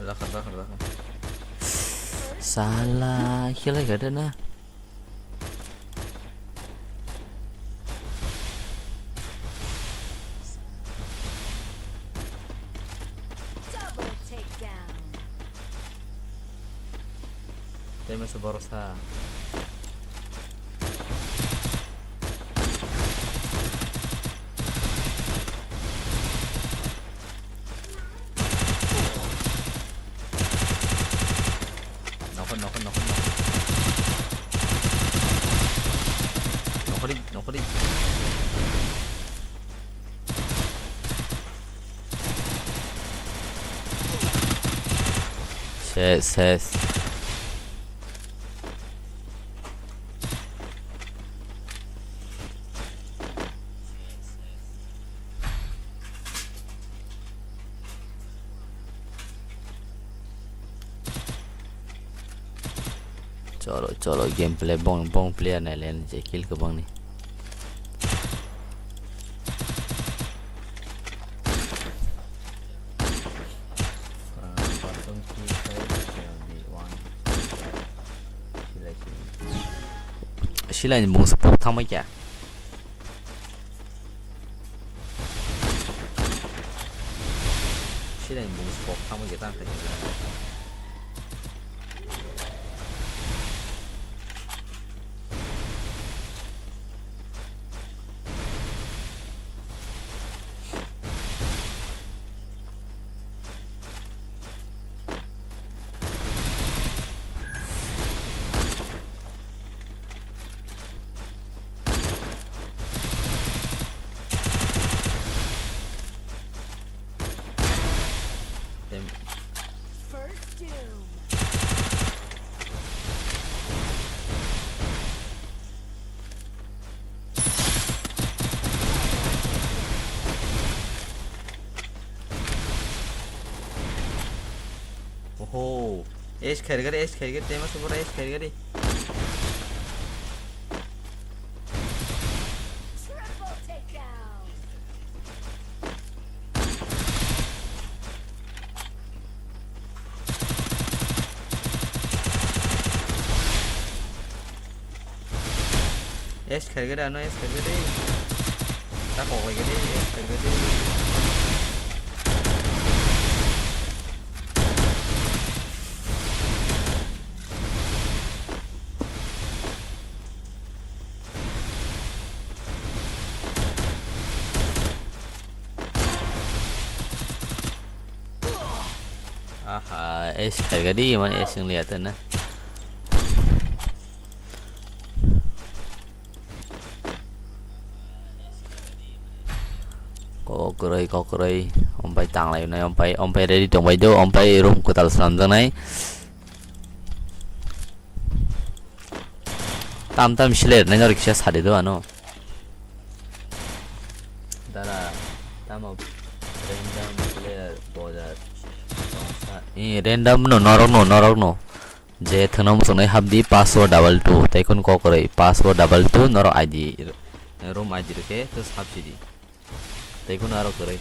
Rakhar, rakhar, rakhar. Sala, khelai kha de na. Double takedown. Tei masa borok sa. Nokho, nokho, nokho, nokho. Nokho di, nokho di. Ses, ses. Cholo, cholo, gameplay bong, bong player nai len je kill kwbang ni. Silai ni bung se pok thangbai kya. Silai ni bung se pok thangbai kya tang kha. First doom. Oho. Ace khairgari, ace khairgari, tema subora ace khairgari. Ace khairgari, ano ace khairgari. Ta kok laigari, ace khairgari. Aha, ace khairgari, mane ace wng liya tana. Kokroi, kokroi. Ompai tanglai nai, ompai, ompai ready tongbai do, ompai room kwtal swnamjaknai. Tam tam sile nai norok kisa sadi do ano. Dara, tamo random player bojar. Eh, random no, norok no, norok no. Je thwngna muchungnai habdi password double two, tei khun kok kwrwi password double two norok I D, room I D rwkhe tei hap sidi. Tei khun aro kwrwi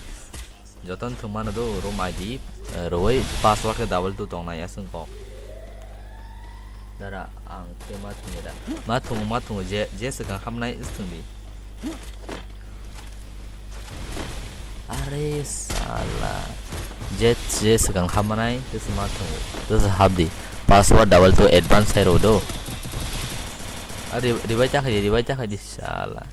jotono thwngmano do room I D, eh, rwui password khe double two tongnai aswk kok. Dara ang khe ma thwngya da? Ma thwngo, ma thwngo, je, je swkang hamnai swngdi. Are sala. Je, je swkang hamanai, tesa ma thwngo. Tesa hapdi. Password double two advance hai rw do. Are, revive ta khai di, revive ta khai di, sala.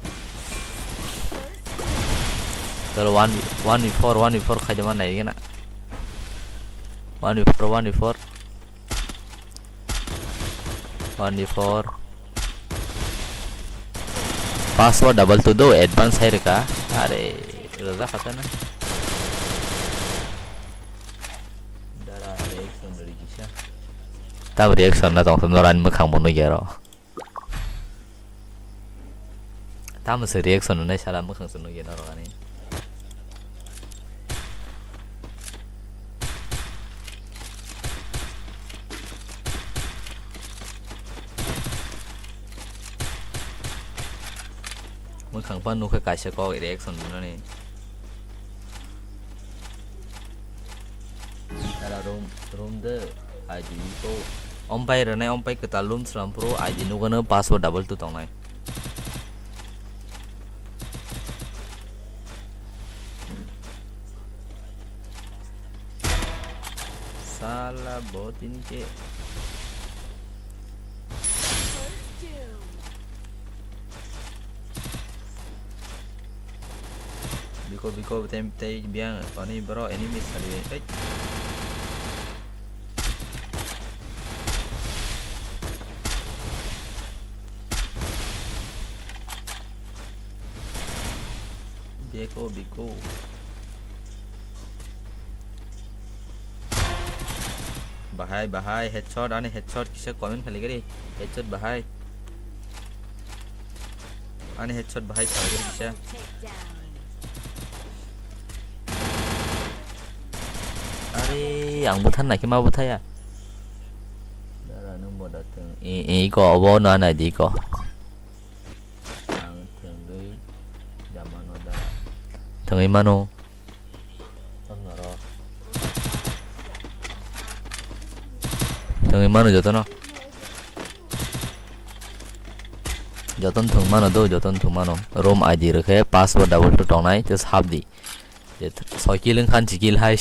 Chalo, one, one v four, one v four khai de ma nai gana. One v four, one v four. One v four. Password double two do, advance hai rwkha. Are, rwjak kha tana. Dara reaction rwdi kisa. Tam reaction na tong, norani mwkhang bo nukya ro. Tamo se reaction nai sala mwkhang se nukya norok ani. Mwkhang pa nukhe kaisa kok reaction nani. Era room, room de I D ko. Ompai rwnai, ompai kwtal room slam pro I D nugano password double two tongnai. Sala botin ke. Biko, biko, tem, tei biang, ani bro, enemy sali, ei. Biko, biko. Bahai, bahai, headshot, ani headshot kisa comment khali gari. Headshot bahai. Ani headshot bahai khali gari kisa. Are, ang buthan nai khe ma buthaya. Dara nung boda thung. I, i ko, obo no anai di ko. Ang thwngwi jamano da. Thwngwi mano. Thwngno ro. Thwngwi mano jotono. Jotono thwng mano do, jotono thwng mano. Room I D rwkhe password double two tongnai, just hapdi. Je th-, soi kill wngkhan chi kill hai.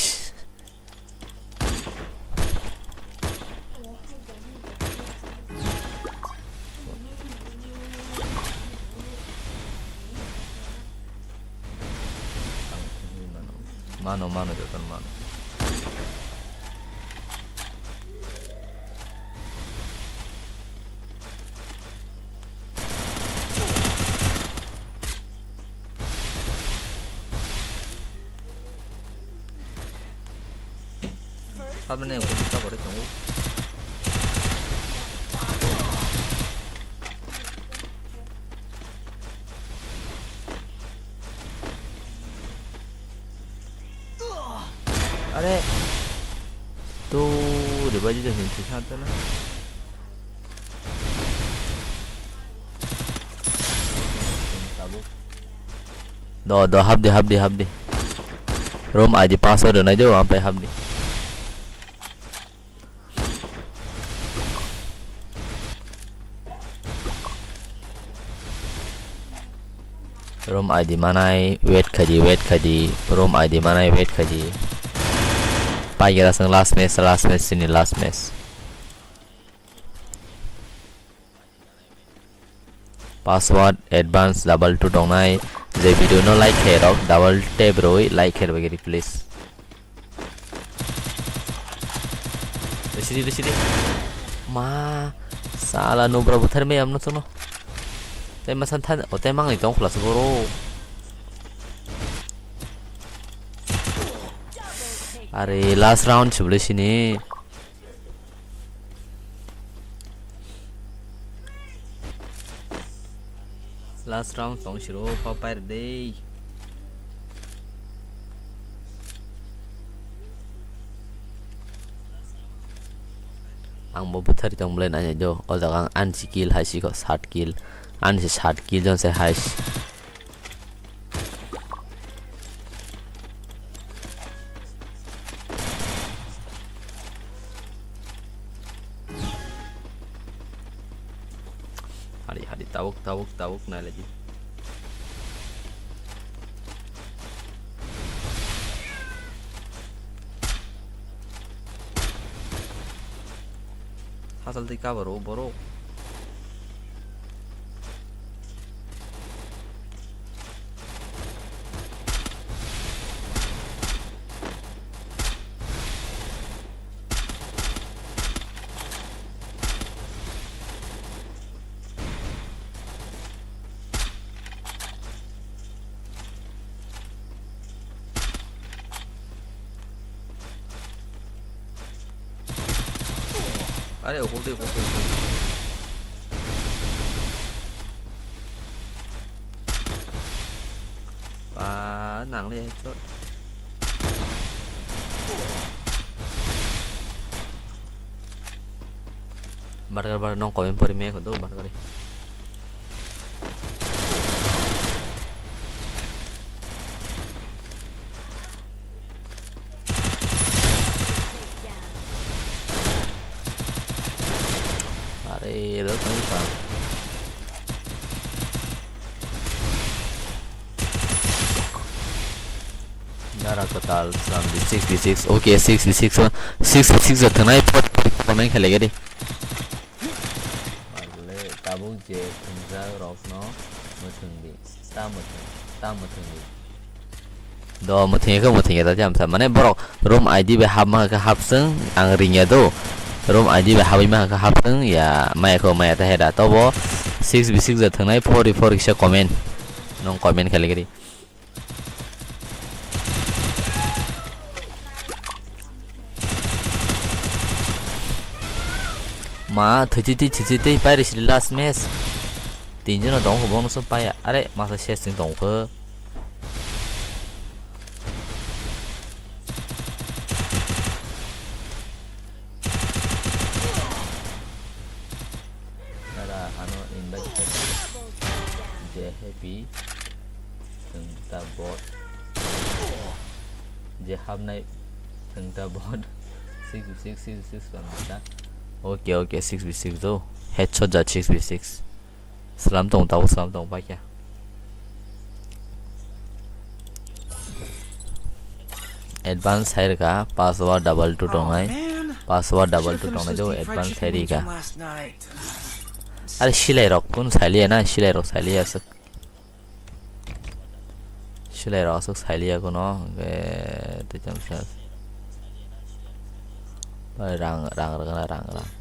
Mano, mano, jotono mano. Sabni ang kung sa kore chungo. Are. Tu Diba jijak hinwi thwi kha tela. Do, do, hapdi, hapdi, hapdi. Room I D password rwnai do, ampai hapdi. Room I D manai wait khaidi, wait khaidi. Room I D manai wait khaidi. Paigera song last match, last match, sini last match. Password advance double two tongnai. Je video no like khe rok double tap roi like khe roi please. Sidi, sidi. Ma, sala nubra buthar me amno tono. Tei masan than, o tei mangai tong khula se boro. Are last round sibole sini. Last round tong siro pa pair dei. Ang bo bwthari tong bwlai nai do. O jaga ang ansi kill hai si kho, sat kill. Ansi sat kill jon se hai. Hari hari tabuk tabuk tabuk nai lagi. Hasal tei kabar o borok. Are, ukur de, ukur de, ukur de. Ba, nang le, headshot. Bargar bar nong comment pori me ko do bargar. Are, ro tong pa. Nara kwtal slam di six v six. Okay, six v six, six v six thwnai pon khelai gadi. Marle tabuk je thwngjak rokno mwthwng di, ta mwthwng, ta mwthwng di. Do mwthwng khe mwthwng ya ta jam sa. Mane borok room I D bai hapma khe hapswng, ang ringya do. Room I D bai habwi ma khe hapswng, ya maya kho maya ta heda. Tobo six v six ja thwngnai four v four kisa comment. Nong comment khe legeri. Ma, thwi twi twi thwi twi twi pairi sili last match. Tinjono tong kho, bonus paya. Are, masa ses ni tong kho. Nara ano invite khe je happy thwng ta bot. Je hapnai thwng ta bot. Six six six six pang ta. Okay, okay, six v six do. Headshot ja six v six. Slam tong tau, slam tong paikha. Advance hai rwkha, password double two tongnai. Password double two tongnai do, advance hai rwkha. Are silai rok kun sailiya na, silai rok sailiya aswk. Silai rok aswk sailiya kuno, hwnkhe tei cham sa. Bai rang, rang rwkha na, rang, rang.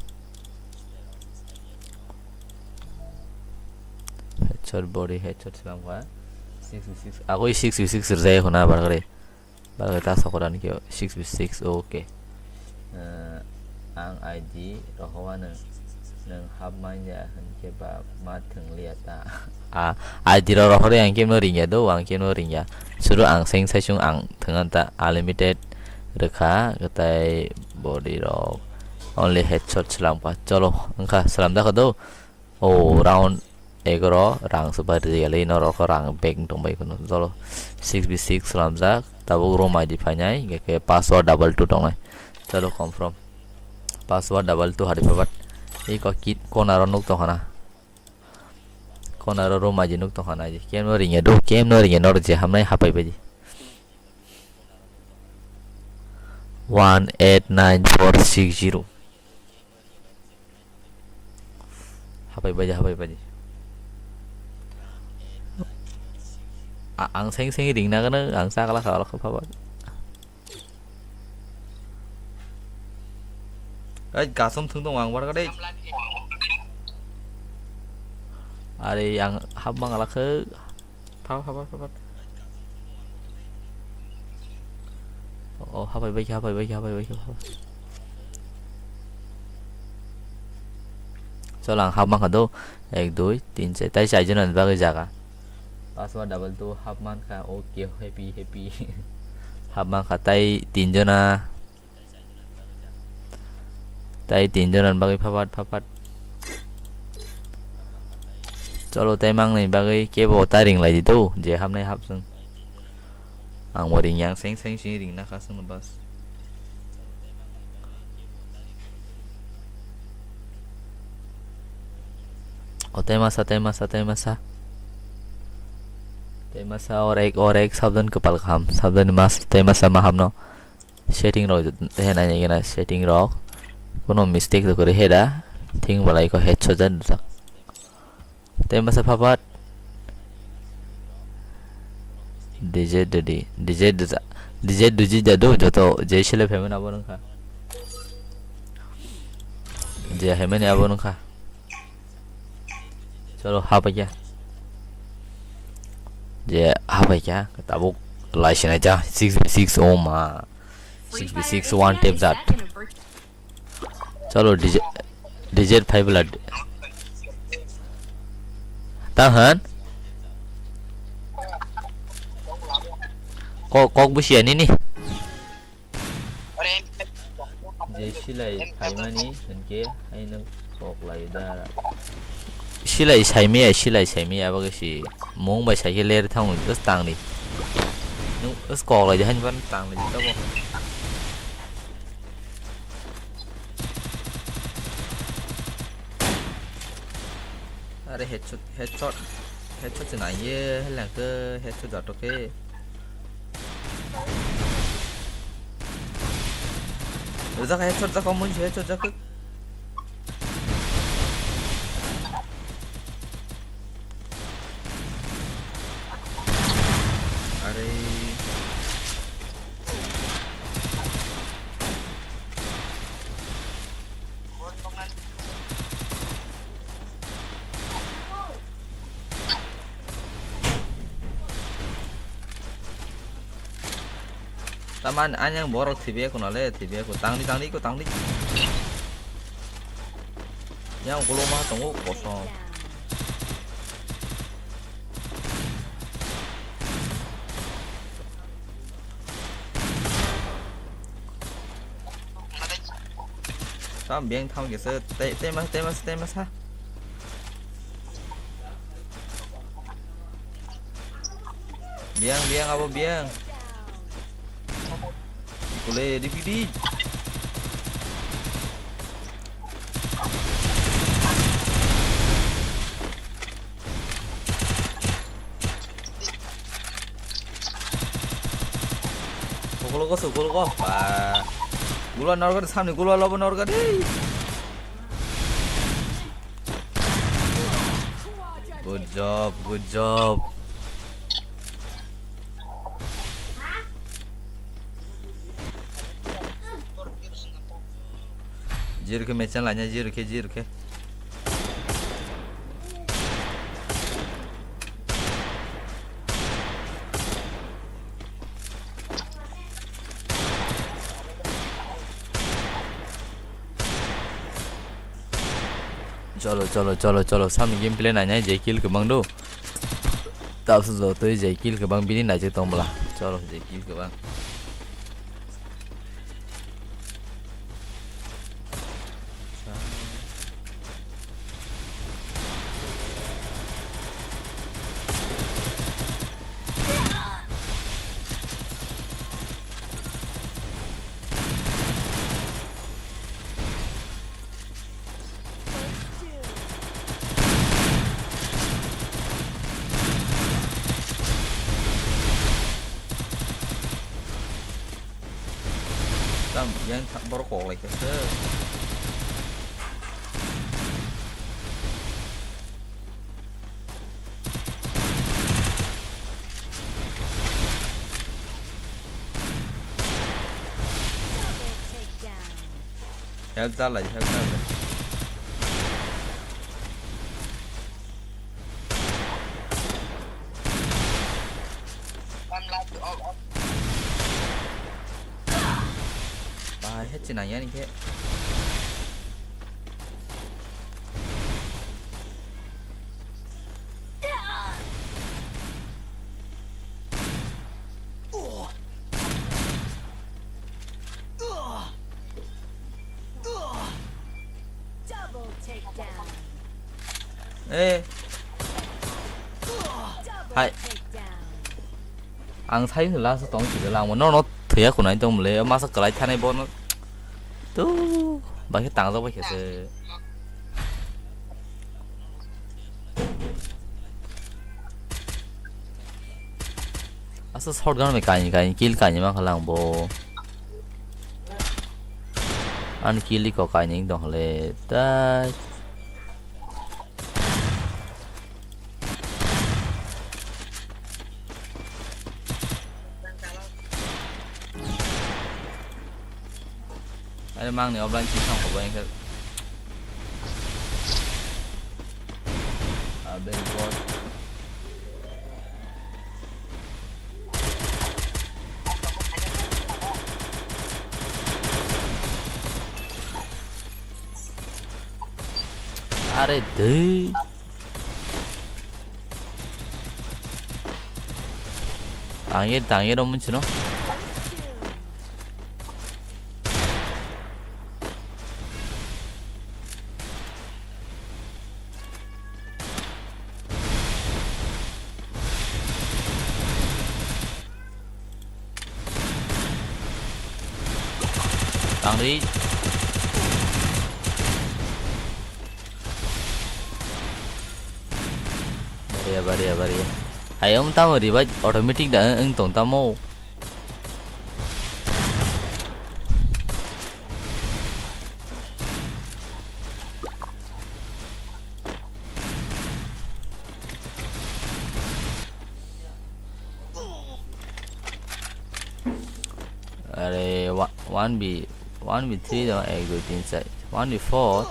Headshot body, headshot slam kha. Six v six, agoi six v six rwjak khuna bar kare. Bar kare ta sokora ni khe six v six, okay. Eh, ang I D rohorwa nwng, nwng hap manya hwnkhe ba ma thwng liya ta. Ah, I D rok rohorwi ang khe no ringya do, ang khe no ringya. Suru ang seng sai sung ang thwng ta unlimited rwkha, kwtai body rok. Only headshot slam kha. Cholo, wngkha slam jakha do. O round egaro rang se bai rijak yali norok rang bag tong bai kheno. Cholo, six v six slam jak. Tabuk room I D phainai, hingke ke password double two tongnai. Cholo, confirm. Password double two hari phabat. Iko kit corner o nuk tong khana. Corner o room I D nuk tong khana. Kemno ringya do, kemno ringya nor je hamnai hapai bai di. One eight nine four six zero. Hapai bai, hapai bai. A-, ang seng seng ring na gana, ang sakala sakala kha phabar. Ai, gasom thung tong ang bar kadai. Are, ang hap mang ala kha. Pha, pha, pha, pha, pha. Oh, hapai bai, hapai bai, hapai bai, hapai. Chol, ang hap mankha do. Ek, dui, tin, char. Tai char jona ni bagwi jaga. Password double two hap mankha. Okay, happy, happy. Hap mankha tai tin jona. Tai tin jonan bagwi phapat phapat. Cholo, tai mangnai bagwi kebo ta ring lai di do, je hapnai hap chwng. Ang bo ring yang seng seng seng ring na kha chwng no bas. O tai masa, tai masa, tai masa. Tai masa, or ek, or ek, sabdan kwpal kaham, sabdan mas, tai masa ma hamno. Setting rok he nai nai gana setting rok. Kuno mistake rok kwrwi he da. Thing balai ko headshot jan rijak. Tei masa phapat. D J D D, D J D J, D J D J jadu joto je sile phaimani abo nungkha. Je haimani abo nungkha. Cholo, hapaikha. Je hapaikha, tabuk lai sinai ja, six v six, oh ma. Six v six, one tap jat. Cholo, D J, D J five blood. Tahan. Kok, kok busia nini. Je silai phaimani hinkhe haino kok lai da. Silai saimaya, silai saimaya, abo khe si mung bai sai khe ler thang just tangni. Nung just kok lai de haino ban tangni tabo. Are headshot, headshot, headshot se naiye, heleng khe headshot jatok khe. Rijak headshot jak, omo se headshot jak. Are. Taman anyang borok thibiya kuno le, thibiya ku tangdi, tangdi, ku tangdi. Yang ukuluma tongo kosong. Tam beng tham kisa, te, te mas, te mas, te mas ha. Biang, biang, abo biang. Kule, di pidi. Sokologo, sokologo. Ba. Gulwa norgadi, samni gulwa lobo norgadi. Good job, good job. Zero khe match laina, zero khe, zero khe. Cholo, cholo, cholo, cholo. Samni gameplay nainai, je kill kwbang do. Tabuk jotoi je kill kwbang bini naijak tong bwla. Cholo, je kill kwbang. Yang tha-, borok kok lai khe se. Help da lai, help da lai. Bahai he chinai yani khe. Double takedown. Eh. Double Hai. Takedown. Ang sai last tong si lang mo no no thuya kunai tong le masa kalai thanai bono. Tu ba khe tang jak ba khe se. Asa shotgun bai kaini kaini kill kaini ma khalang bo. Ani kill ko kaini dong le tai. Are mangni offline si thang khobo engkhe. Abe bot. Are dei. Tangye, tangye rw mwnchino. Tangri. Baria, baria, baria. Hayung tamo revive automatic da wng tong tamo. Are wa-, one v one v three dong, ek, dui, tin, char. One v four.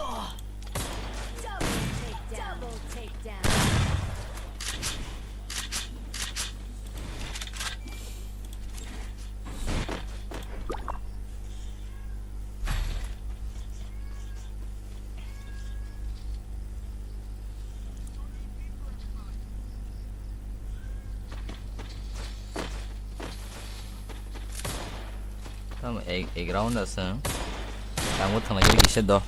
Tamo ek, ek round asa. Tamo thangna kiri kisa do.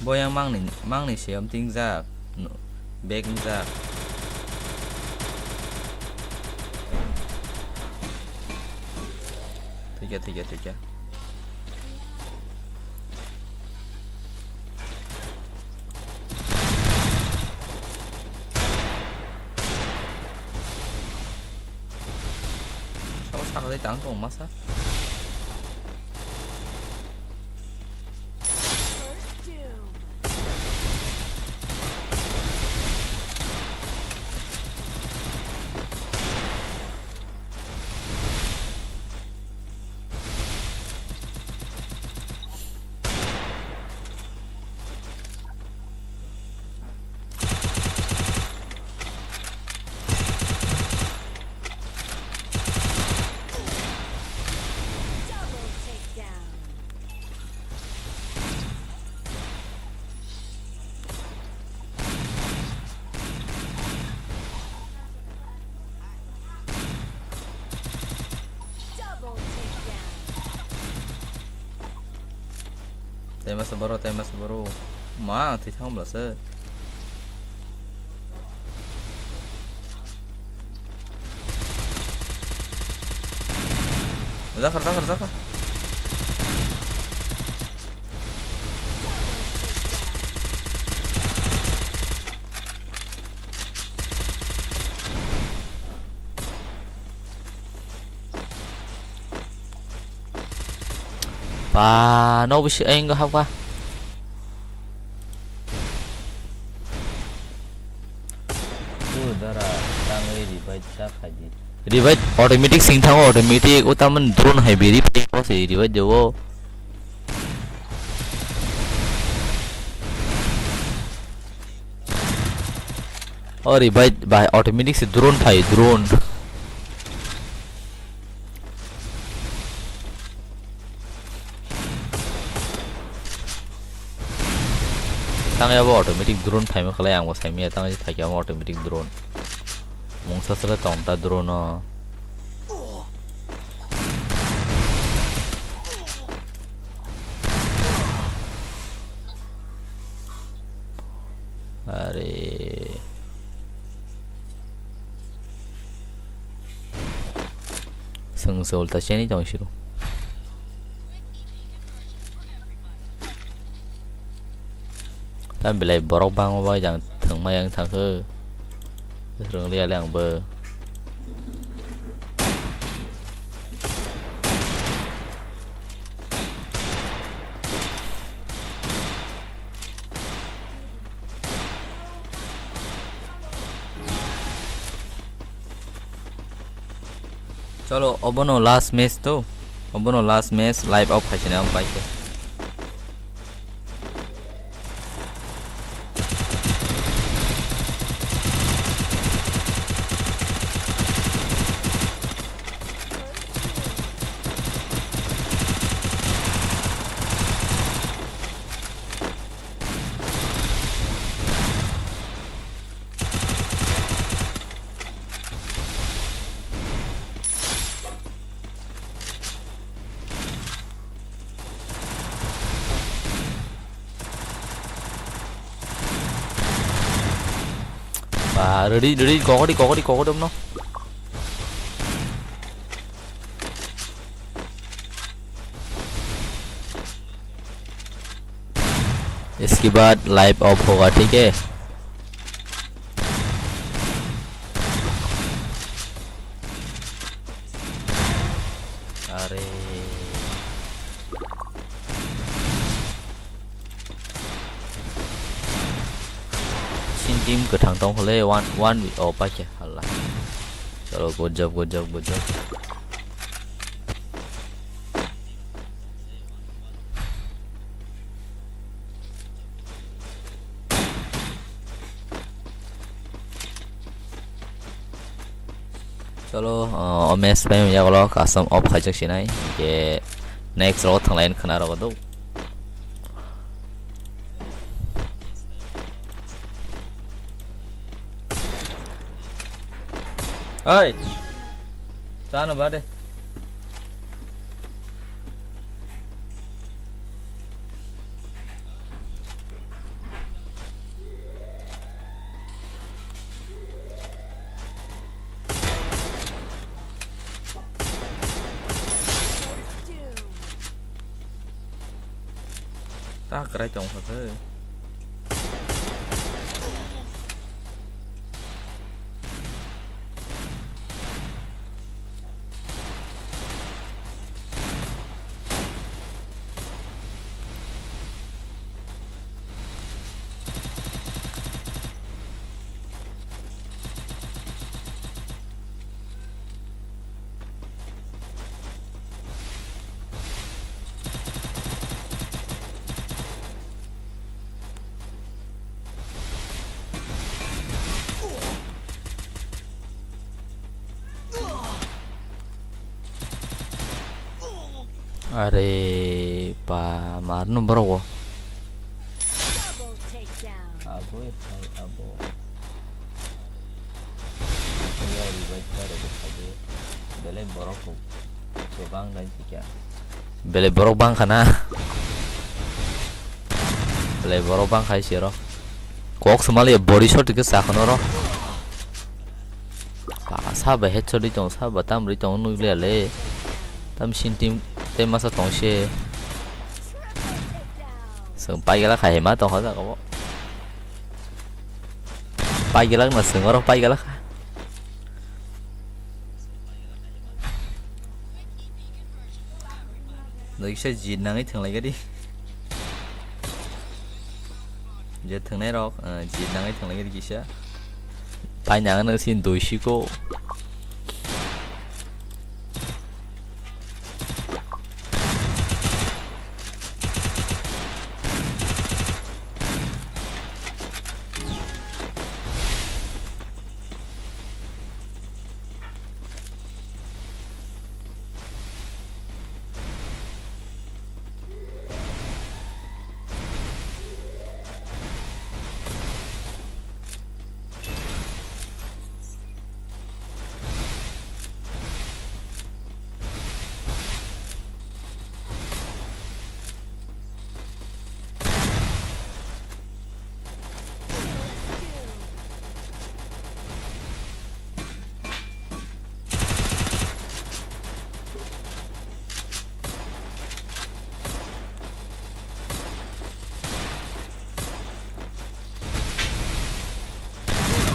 Boyang mangni, mangni siyam tingjak, no, bag wngjak. Thikya, thikya, thikya. Sabo sakha tei tang tong masa. Tei masa boro, tei masa boro. Ma, twi thang bla se. Zakar, zakar, zakar. Ba, no bisi ayang hapkha. Tu dara, tangwi revive sa khaidi. Revive automatic sing thango, automatic. O tamon drone hai beri phaio se revive dewo. O revive by automatic se drone phai, drone. Tang yabo automatic drone phaima khalai, ang bo saimaya tang thakya automatic drone. Mungsa sala tong ta drone o. Are. Seng se ulta cheni tong siru. Tam belai borok bangma bai jang thwngma yang thangkhe. Rwngli ale ang bo. Cholo, obono last match to. Obono last match, live off khaisina ang paikhe. Ba, ready, ready, kokori, kokori, kokori, omno. इसके बाद live of होगा, ठीक है? अरे। Sin team kwthang tong khole, one, one, oh, paikhe, hala. Chalo, good job, good job, good job. Chalo, uh, o match pai yagulo custom off khaijak sinai, je next round thanglai khna rogo do. Oi. Chano bade. Ta kwrai tong kha khe. Are pa, marno borok o. Abo hai abo. Belai borok rok kwbang nai kha. Belai borok bang kha na. Belai borok bang kha se ro. Kok swmali body shot ke sa khano ro. Pa, sa ba headshot ri tong, sa ba tam ri tong, nui le le. Tam sin team te masa tong se. Seng pai gala khai ma tong kha jaga bo. Pai gala na seng oro pai gala kha. Doi kisa jit nangwi thwnglai gari. Je thwngnai rok, eh, jit nangwi thwnglai gari kisa. Pai nang nang sin doi siko.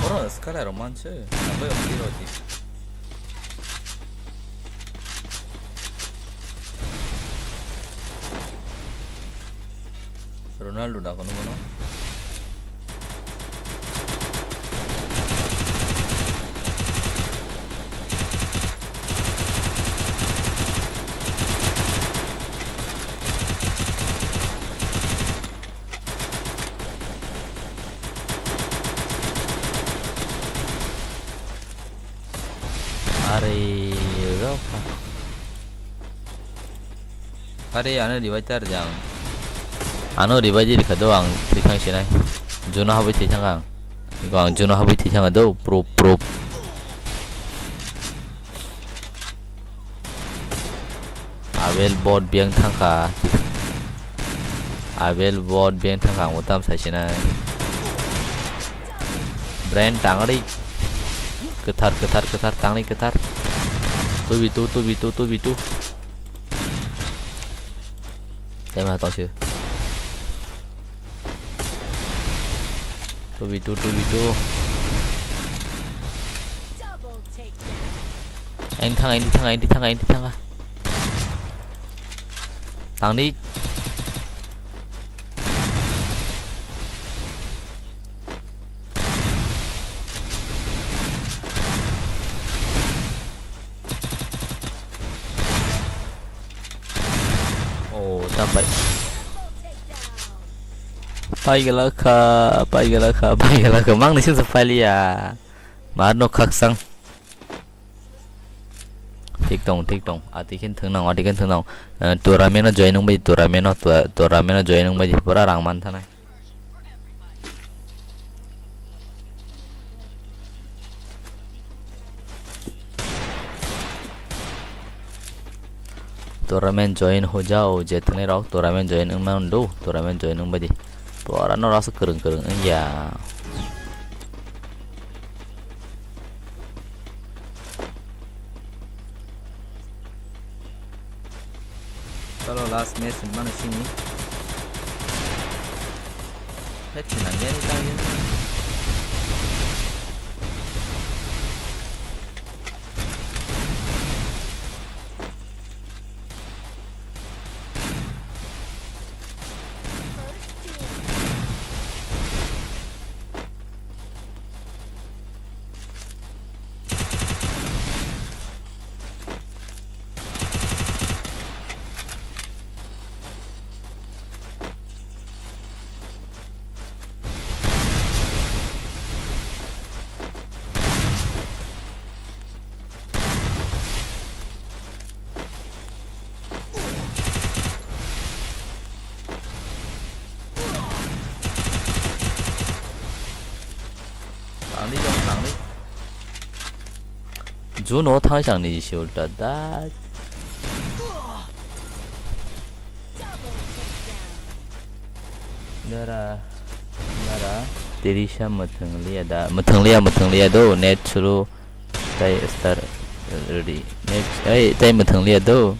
Oro skala rok manse, abo yang tiro di. Ronaldo da kono kono. Are, rok. Are, ano revive tar jang. Ano revive di kha do ang thwi thang sinai. Juno habwi thwi thang ang. Iko ang Juno habwi thwi thang do, proof, proof. Abel bot beng thangkha. Abel bot beng thangkha, ang utam saisinai. Brand tangri. Kwthar, kwthar, kwthar, tangri kwthar. Two v two, two v two, two v two. Tema tongsi. Two v two, two v two. Double takedown. Ang thanga, ang thanga, ang thanga, ang thanga. Tangdi. Oh, tambai. Pai gelakha, pai gelakha, pai gelakha. Mang ni sing sa paliya. Mar no khaksang. Thik tong, thik tong. Ati khen thang nang, ati khen thang nang. Eh, tournament no join wng bai, tournament no, tua-, tournament no join wng bai, pura rang man thanai. Tournament join ho jao, je thani rok tournament join wng mano do, tournament join wng bai di. Pura no rasa kwrwng kwrwng wng ya. Chalo, last match hwnmano sini. Hai, thinang yani ta yun. Tangdi jong tangdi. Juno thang chang ni si ulta da. Dara, dara. Teresa mwthang liya da, mwthang liya, mwthang liya do, net suru. Tai star ready. Next, ai, tai mwthang liya do.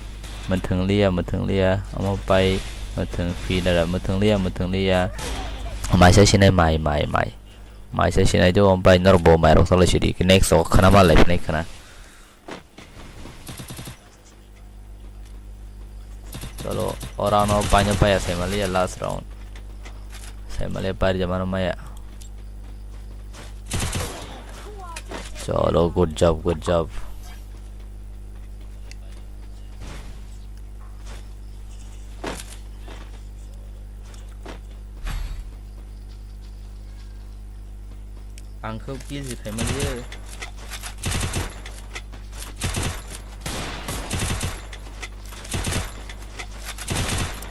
Mwthang liya, mwthang liya. Amo pai mwthang phi dara, mwthang liya, mwthang liya. Maisa sinai mai, mai, mai. Maisa sinai do, amo pai norok bo mai rok salai sidi. Next o khana ma lai phinai khana. Cholo, o round o paino paya Saimalia last round. Saimalia pari jamano maya. Cholo, good job, good job. Ang khe kill se phaimani ye.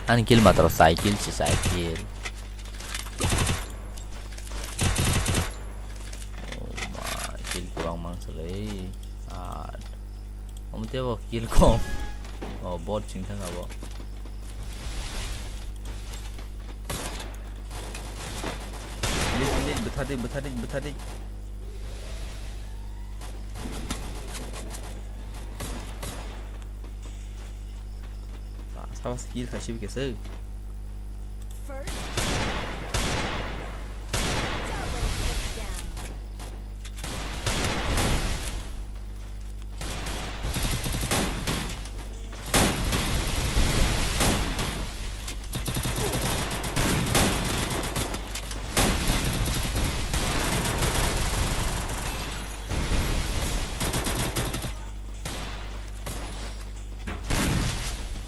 Ani kill matro cycle se cycle. Oh my, kill kwbang mangsalai. Art. Omo tebo kill kom. Oh, bot sing thang abo. Lit, lit, bwtha di, bwtha di, bwtha di. Sa, sa, skill khaisi bikhe se. First. Double takedown.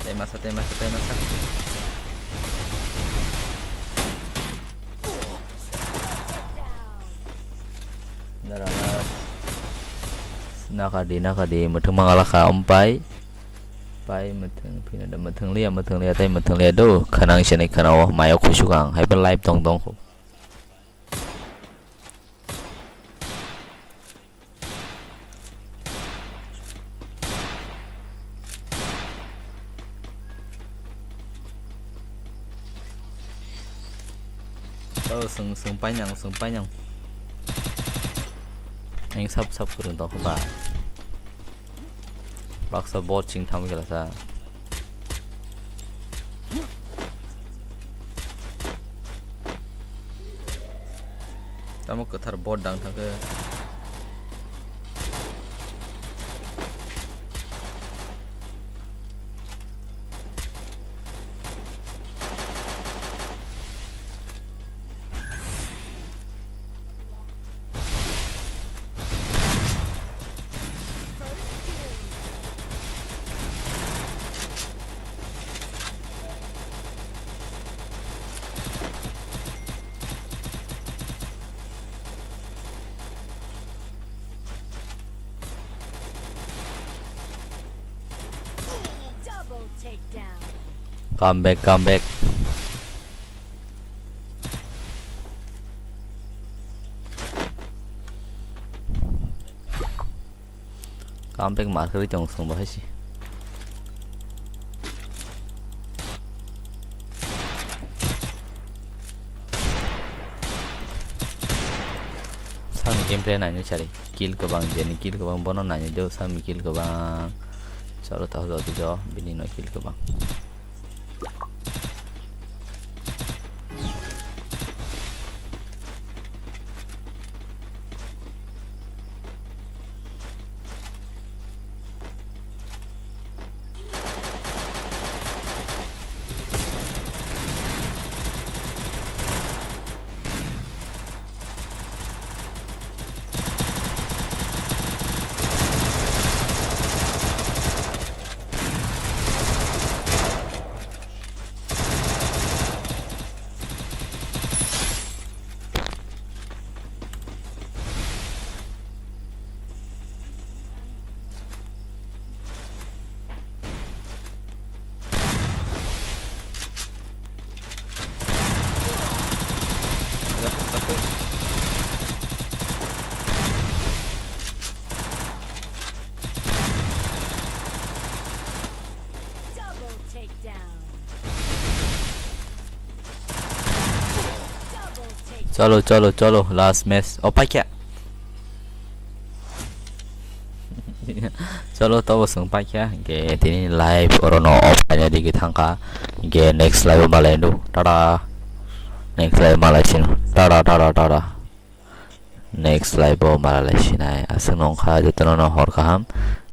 Tei masa, tei masa, tei masa. Dara, dara. Nakadi, nakadi, mwthang mangalakha, ompai. Pai mwthang, phina da mwthang liya, mwthang liya, tei mwthang liya do. Khanang sini khanao, mayo khusuk ang, hai live tong tong kho. Oh, sung, sung painang, sung painang. Ang sap, sap kurung tong ba. Baksa bot sing tham kela sa. Tamo kwthar bot dang thangkhe. Double takedown. Come back, come back. Come back mar kwrwi tong song bahai si. Sami gameplay nainwi sari. Kill kwbang, jeni kill kwbang, bono nainwi do, sami kill kwbang. Chalo, taho jodi do, bini no kill kwbang. Double takedown. Double takedown. Chalo, chalo, chalo, last match. O, paikha. Chalo, tobo chwng paikha. Hinkhe tini live orono off khaina digwi thangkha. Hinkhe next live o malai do. Tata. Next live malai sino. Tata, tata, tata. Next live o malai sinai. Aswk nongkha jotono no hor kaham.